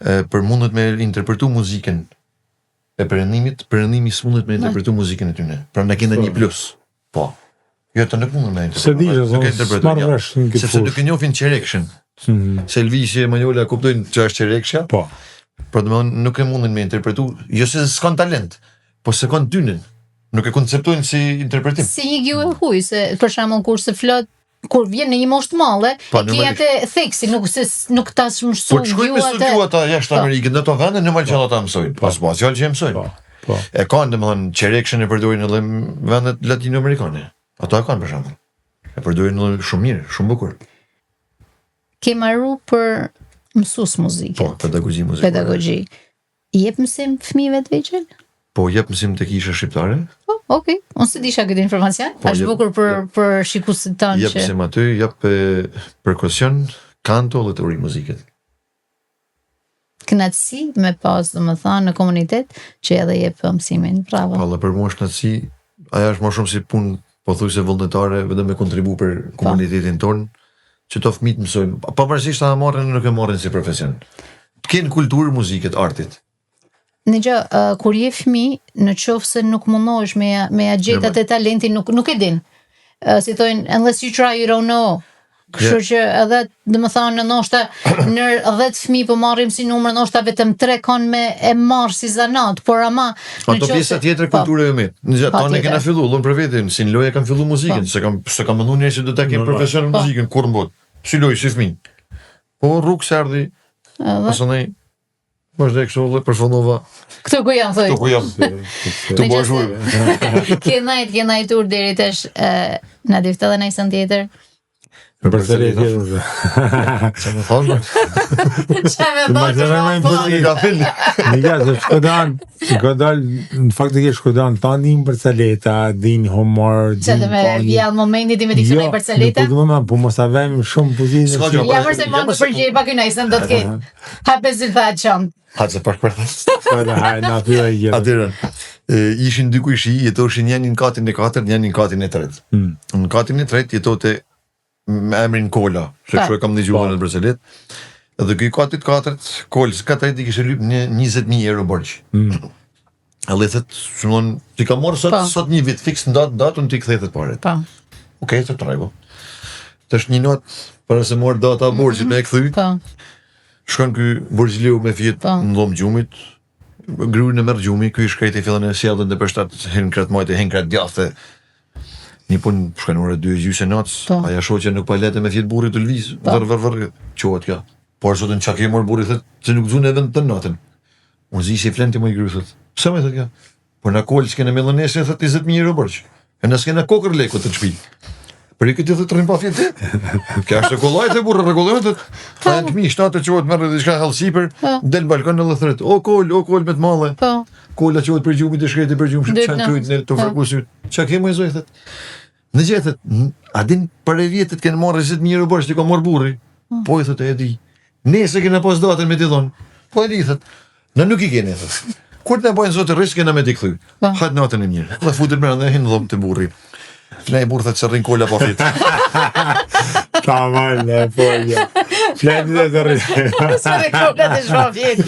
e, për mundet me interpretu muzikën e perëndimit, perëndimi s'mundet me interpretu muzikën e tyre. Pra ne kena një plus. Po. Jo, të nuk mundën me Se interpretu. di, Nuk e zonë, interpretojnë, s'marr ja. vesh në këtë Sepse nuk fushë. e njohin çerekshin. Mhm. Se Elvisi e Manjola kuptojnë që është çerekshja, Po. Pra do të thonë nuk e mundin me interpretu, jo se s'kan talent, po se kanë dynin. Nuk e konceptojnë si interpretim. Si një gjuhë e huaj, se për shembull kur se flot kur vjen në një moshë të madhe, Po, e ke normalisht. atë theksi, nuk se nuk ta mësu Po të shkojnë me gjuhë atë. studiu ata jashtë Po. Amerikës, në ato vende normal që ata mësojnë. Po s'po, fjalë që e mësojnë. Po. Po. E kanë domethënë çerekshin e përdorin edhe në vendet latinoamerikane. Ato e kanë për shembull. E përdorin edhe shumë mirë, shumë bukur. Ke marru për mësues muzike, Po, pedagogji muzikore. pedagogji. I jep mësim fëmijëve të vegjël? Po jep mësim tek kisha shqiptare, Po, okay. Unë s'e disha këtë informacion. Po, Është jep- bukur për për shikuesit tanë jep që mësim aty, jep e, perkusion, kanto dhe teori muzike. kënaqësi me pas, domethënë, në komunitet që edhe jep mësimin. Bravo. Po, dhe për mua është kënaqësi, ajo është më shumë si punë pothuajse vullnetare, vetëm me kontribu për komunitetin tonë, që to fëmijët mësojnë, pavarësisht a e marrin nuk e marrin si profesion. Të kenë kulturë muzike të artit. Në gjë, uh, kur je fëmijë, në qoftë se nuk mundohesh me ja, me ja gjet Normal. atë talentin, nuk nuk e din. Uh, si thonë, unless you try you don't know. Kështu që edhe, domethënë, ndoshta në 10 fëmijë po marrim si numër, ndoshta vetëm 3 kanë me e marr si zanat, por ama në Ato qoftë pjesa se- tjetër e Po, kulturave me. Në gjë, Pa tani tjetër. kena fillu, unë për vetin, si në lojë kam fillu muzikën, Po. se kam se kam menduar njerëz që do ta kem Normal. profesion Po. muzikën kur në botë. Si lojë, si fëmijë. Po rrugë se erdhi, Edhe pastaj vazhdoj kështu dhe përfundova. Këtu ku jam thoj. Këtu ku jam. Se- Tu Në bësh qoftë se- ujë. Ke najt, ke najt ur deri tash, ë, na diftë edhe ndonjë sen tjetër. Për se le tjetër. Çfarë më thonë? Çfarë më Ma thonë? të më Po, impozit. Nga film. Një se Shkodan, Shkodan, në fakt e ke Shkodan, ta din për caleta, din humor, Çfarë din do me panje. vjell momenti ti me dikë Jo, për caleta? Nuk po më, po mos ta vëmë shumë pozitë. S'ka gjë, Ja mërse Ja, mund të mos e- përgjej pak i nëjsën do të ketë. Hape zylfa çam. Ha se pak për Po haj, na thyra i gjithë. Atëherë, e, ishin dy kujshi, jetoshin njëri në katin e katërt, njëri në katin e tretë. Mm. Në katin e tretë jetote me emrin Kola, se Pa. kështu e kam dëgjuar Po. në Bruxellet. Edhe ky i katit katërt, Kolës katërt i kishte lyp një 20000 euro borxh. Mm. Edhe i thot, si më thonë, ti kam marrë sot Po. sot një vit fiks në datë, datë unë ti kthehet paret. Po. Okej, okay, të trego. Tash një natë para se morë data e borxhit me e kthy, Po. shkon ky borxhliu me fjet Po. në dhomë gjumit, grurin e merr gjumi, ky i shkreti fillon e sjellën dhe përshtat hyn krat majtë, hyn krat djathtë. Një punë shkon ora 2 e gjysë e natës, Po. aja shoh që nuk pa lehtë me fjet burrit të lviz, Po. vër vër vër, çohet kjo. Por sot në çka ke mor burri thot, se nuk zunë edhe në të natën. Unë zi si flen ti më i gru thot. Pse më thot kjo? Po na kol s'kena me dhënë thot 20000 euro borxh. E na s'kena kokër lekut të shtëpi. Për i këtë thot rrim pa fjet ti. Kjo është e kollaj të burrë rregullohet thot. Pa janë fëmijë shtatë çohet merr diçka hall sipër, Po. del në balkon edhe thret. O kol, o kol me të madhe. Po. Kola çohet për gjumit e shkreti për gjumë, Dyt çan në. kryt në të Po. fërku syt. Çka ke më zoj thot. Në gjetët, a din për e vjetit kena marrë 20.000 euro borxh, t'i ka marrë burri. Mm. Po i thotë e di. Nesër kena pas datën me t'i dhonë. Po e di, thotë. Na nuk i keni, thotë. Kur të na bojnë Zoti rrisk, kena me t'i kthy. Po. Hajt natën e mirë. Dhe futet mrena dhe hin në dhomë te burri. Flej burrë thotë se rrin kola pa fjet. Ta marrë, ne, po, ja. Flej dhe të rrin. Se rrin kola të shpa fjet.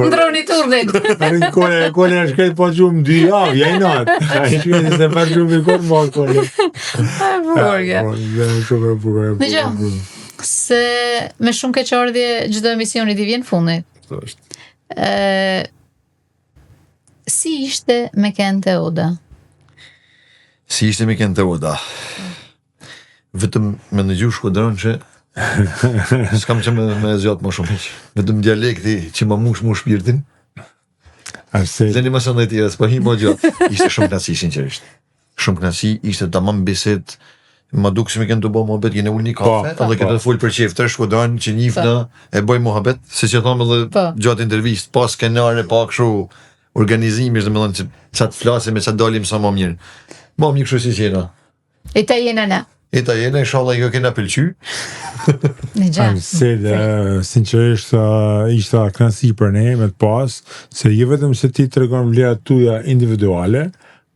Ndroni turnin. Rrin kola, kola është krejt pa gjumë dy javë, ja i natë. Ai shkret se pa gjumë i kur ma kola. E bukur, ja. Po, dhe shumë e bukur, e bukur. Se me shumë keqardhje çdo emisioni t'i vjen fundit. Është. Ë Si ishte me kenë te Oda? Si ishte me kenë te Oda? Vetëm me ndëgju shkodran që s'kam që me, me zgjat më shumë. Vetëm dialekti që më mush mu shpirtin. Ashtu. Leni më së ndaj tjera, s'po hi më gjatë. Ishte shumë kënaqësi sinqerisht. Shumë kënaqësi, ishte tamam bisedë Ma duk si me kënë të bo muhabet, jena ulë një po, kafe, po, edhe këtë po. folë për qejf, të shkodran që njifna, po. e bëj muhabet, se që thamë edhe po. gjatë intervistë, pa skenare, pa kështu organizimi, është me thënë që ça të flasim e ça të dalim sa ma mirë. Ma mirë kështu si qena. E ta jena na. E ta jena, inshallah ju kena pëlqy. Në gjatë. Se, sinqerisht, ishte kënaqësi për ne me të pas, se jo vetëm se ti tregon vlerat tuja individuale,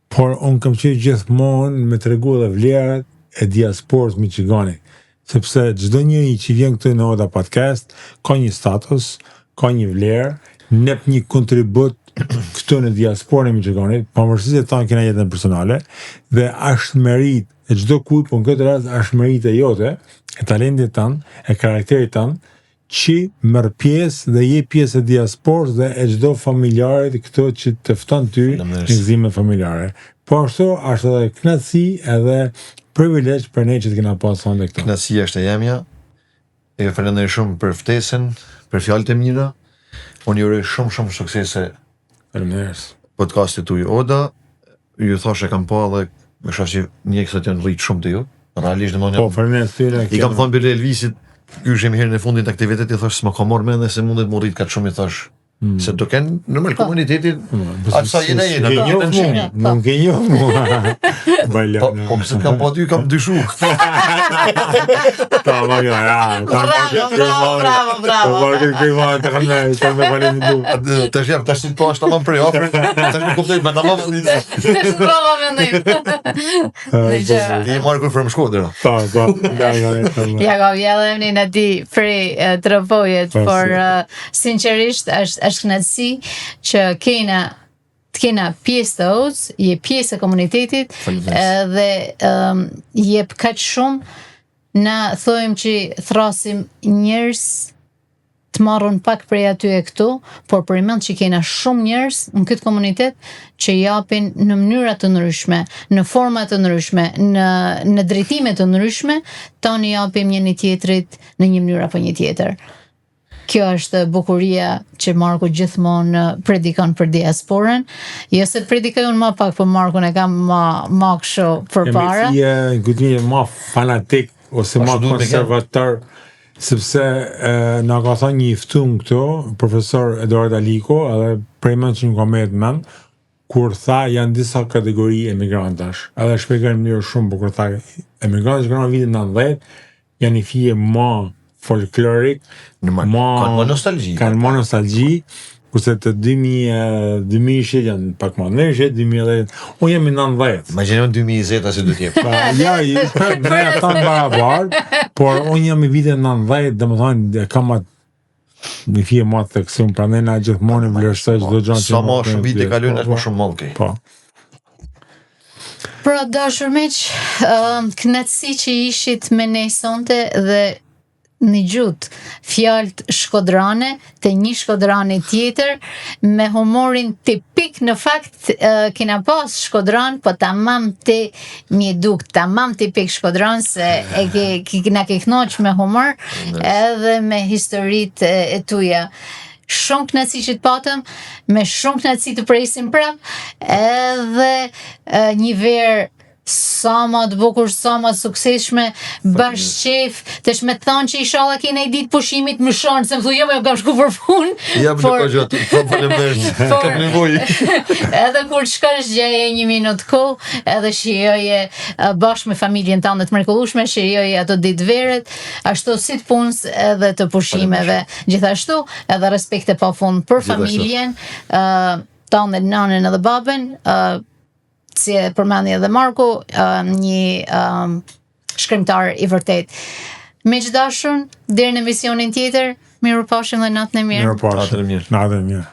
Por unë kam qejf gjithmonë me tregu edhe vlerat e diasporës Michiganit, sepse çdo njeri që vjen këtu në Oda Podcast ka një status, ka një vlerë, jep një kontribut këtu në diasporën e Michiganit, pavarësisht se tanë kena jetën personale dhe është meritë e çdo kujt, po në këtë rast është meritë e jote, e talentit tënd, e karakterit tënd, që merr pjesë dhe je pjesë e diasporës dhe e çdo familjarit këtu që të fton ty në gëzime familjare. Po ashtu është edhe kënaqësi edhe privilegj për ne që të kena pas sonte këtu. Kënaqësia është e jemja. E ju falenderoj shumë për ftesën, për fjalët e mira. Unë ju uroj shumë shumë suksese. Faleminderit. Podcastit tuaj Oda, ju thashë e kam pa dhe me shoh që ndjekësat janë rrit shumë te ju. Realisht domethënë. Po, faleminderit tyre. I kam thonë bile Elvisit, ky ishim herën e fundit aktivitet i thash s'ma ka marrë mendja se mundet mu rrit kaq shumë i thash. Mm. Se do kenë normal po. komuniteti mm. atë sa jena jena do kenë shumë. Nuk ke njoh mua. Bajla. Po, po pse kam pa ty kam dyshu. Ta ma ja, ja. Bravo, bravo, bravo, bravo. Po ke ke ma të kanë të me falem du. Tash jam tash po është tamam prej afër. Tash nuk kuptoj, ma tamam. Tash prova mendim. Ti Marku from Shkodër. Po, po. Da, da, da. Ja ka vjellë emrin e tij prej Tropojet, po, por sinqerisht është është kënaqësi që kena të kena pjesë të Odës, je pjesë e komunitetit edhe um, jep kaq shumë na thojmë që thrasim njerëz të marrun pak prej aty e këtu, por përmend që kena shumë njerëz në këtë komunitet që japin në mënyra të ndryshme, në forma të ndryshme, në në drejtime të ndryshme, tani japim njëri tjetrit në një mënyrë apo një tjetër. Kjo është bukuria që Marku gjithmonë predikon për diasporën. Jo se predikoj unë më pak, po Markun e kam më më kështu përpara. Jemi si e më fanatik ose më konservator sepse e, na ka thënë një i ftum këtu, profesor Eduard Aliko, edhe prej mend që më ka met mend, kur tha janë disa kategori emigrantash. Edhe shpjegoi në mënyrë shumë bukur tha emigrantët që kanë vitin 90 janë një fije më folklorik, më kanë më nostalgji. Kanë më nostalgji, kurse të 2000 2000 janë pak më ndryshe, 2010, unë jam i 90. Imagjino 2020 si do të jetë. Pa, ja, ne jam barabar, por unë jam i vitit 90, domethënë e kam atë një fije më të theksuar, prandaj na gjithmonë vlerësoj çdo gjë që sa më shumë vite kalojnë, aq më shumë mall ke. Po. Pra dashur miq, um, kënaqësi që ishit me ne sonte dhe nigjutë fjalët shkodrane të një shkodrani tjetër me humorin tipik në fakt kena pas shkodran po tamam ti m'je duk tamam tipik shkodran se e ke, ke na ke kënaq me humor edhe me historitë e, e tuja shumë kënaqësi që të patëm me shumë kënaqësi të presim prap edhe e, një verë. Sa ma të bukur, sa ma të suksesshme, bash qef, tash me të thonë që ishalla ke një ditë pushimit më shanë, se më thu jo, jo, kam shku për punë. Ja, më por... gjë, po faleminderit. Por, kam nevojë. edhe kur shkosh gjeje një minut kohë, edhe shijoje bashkë me familjen tënde të mrekullueshme, shijoje ato ditë veret, ashtu si të punës edhe të pushimeve. Gjithashtu, edhe respekte pafund për familjen, ë uh, tënde, nënën edhe babën, ë uh, si e përmendi edhe Marku, uh, një uh, shkrimtar i vërtet. Miq të dashur, deri në emisionin tjetër, mirupafshim dhe natën e mirë. Mirupafshim. Natën e mirë. Natën e mirë.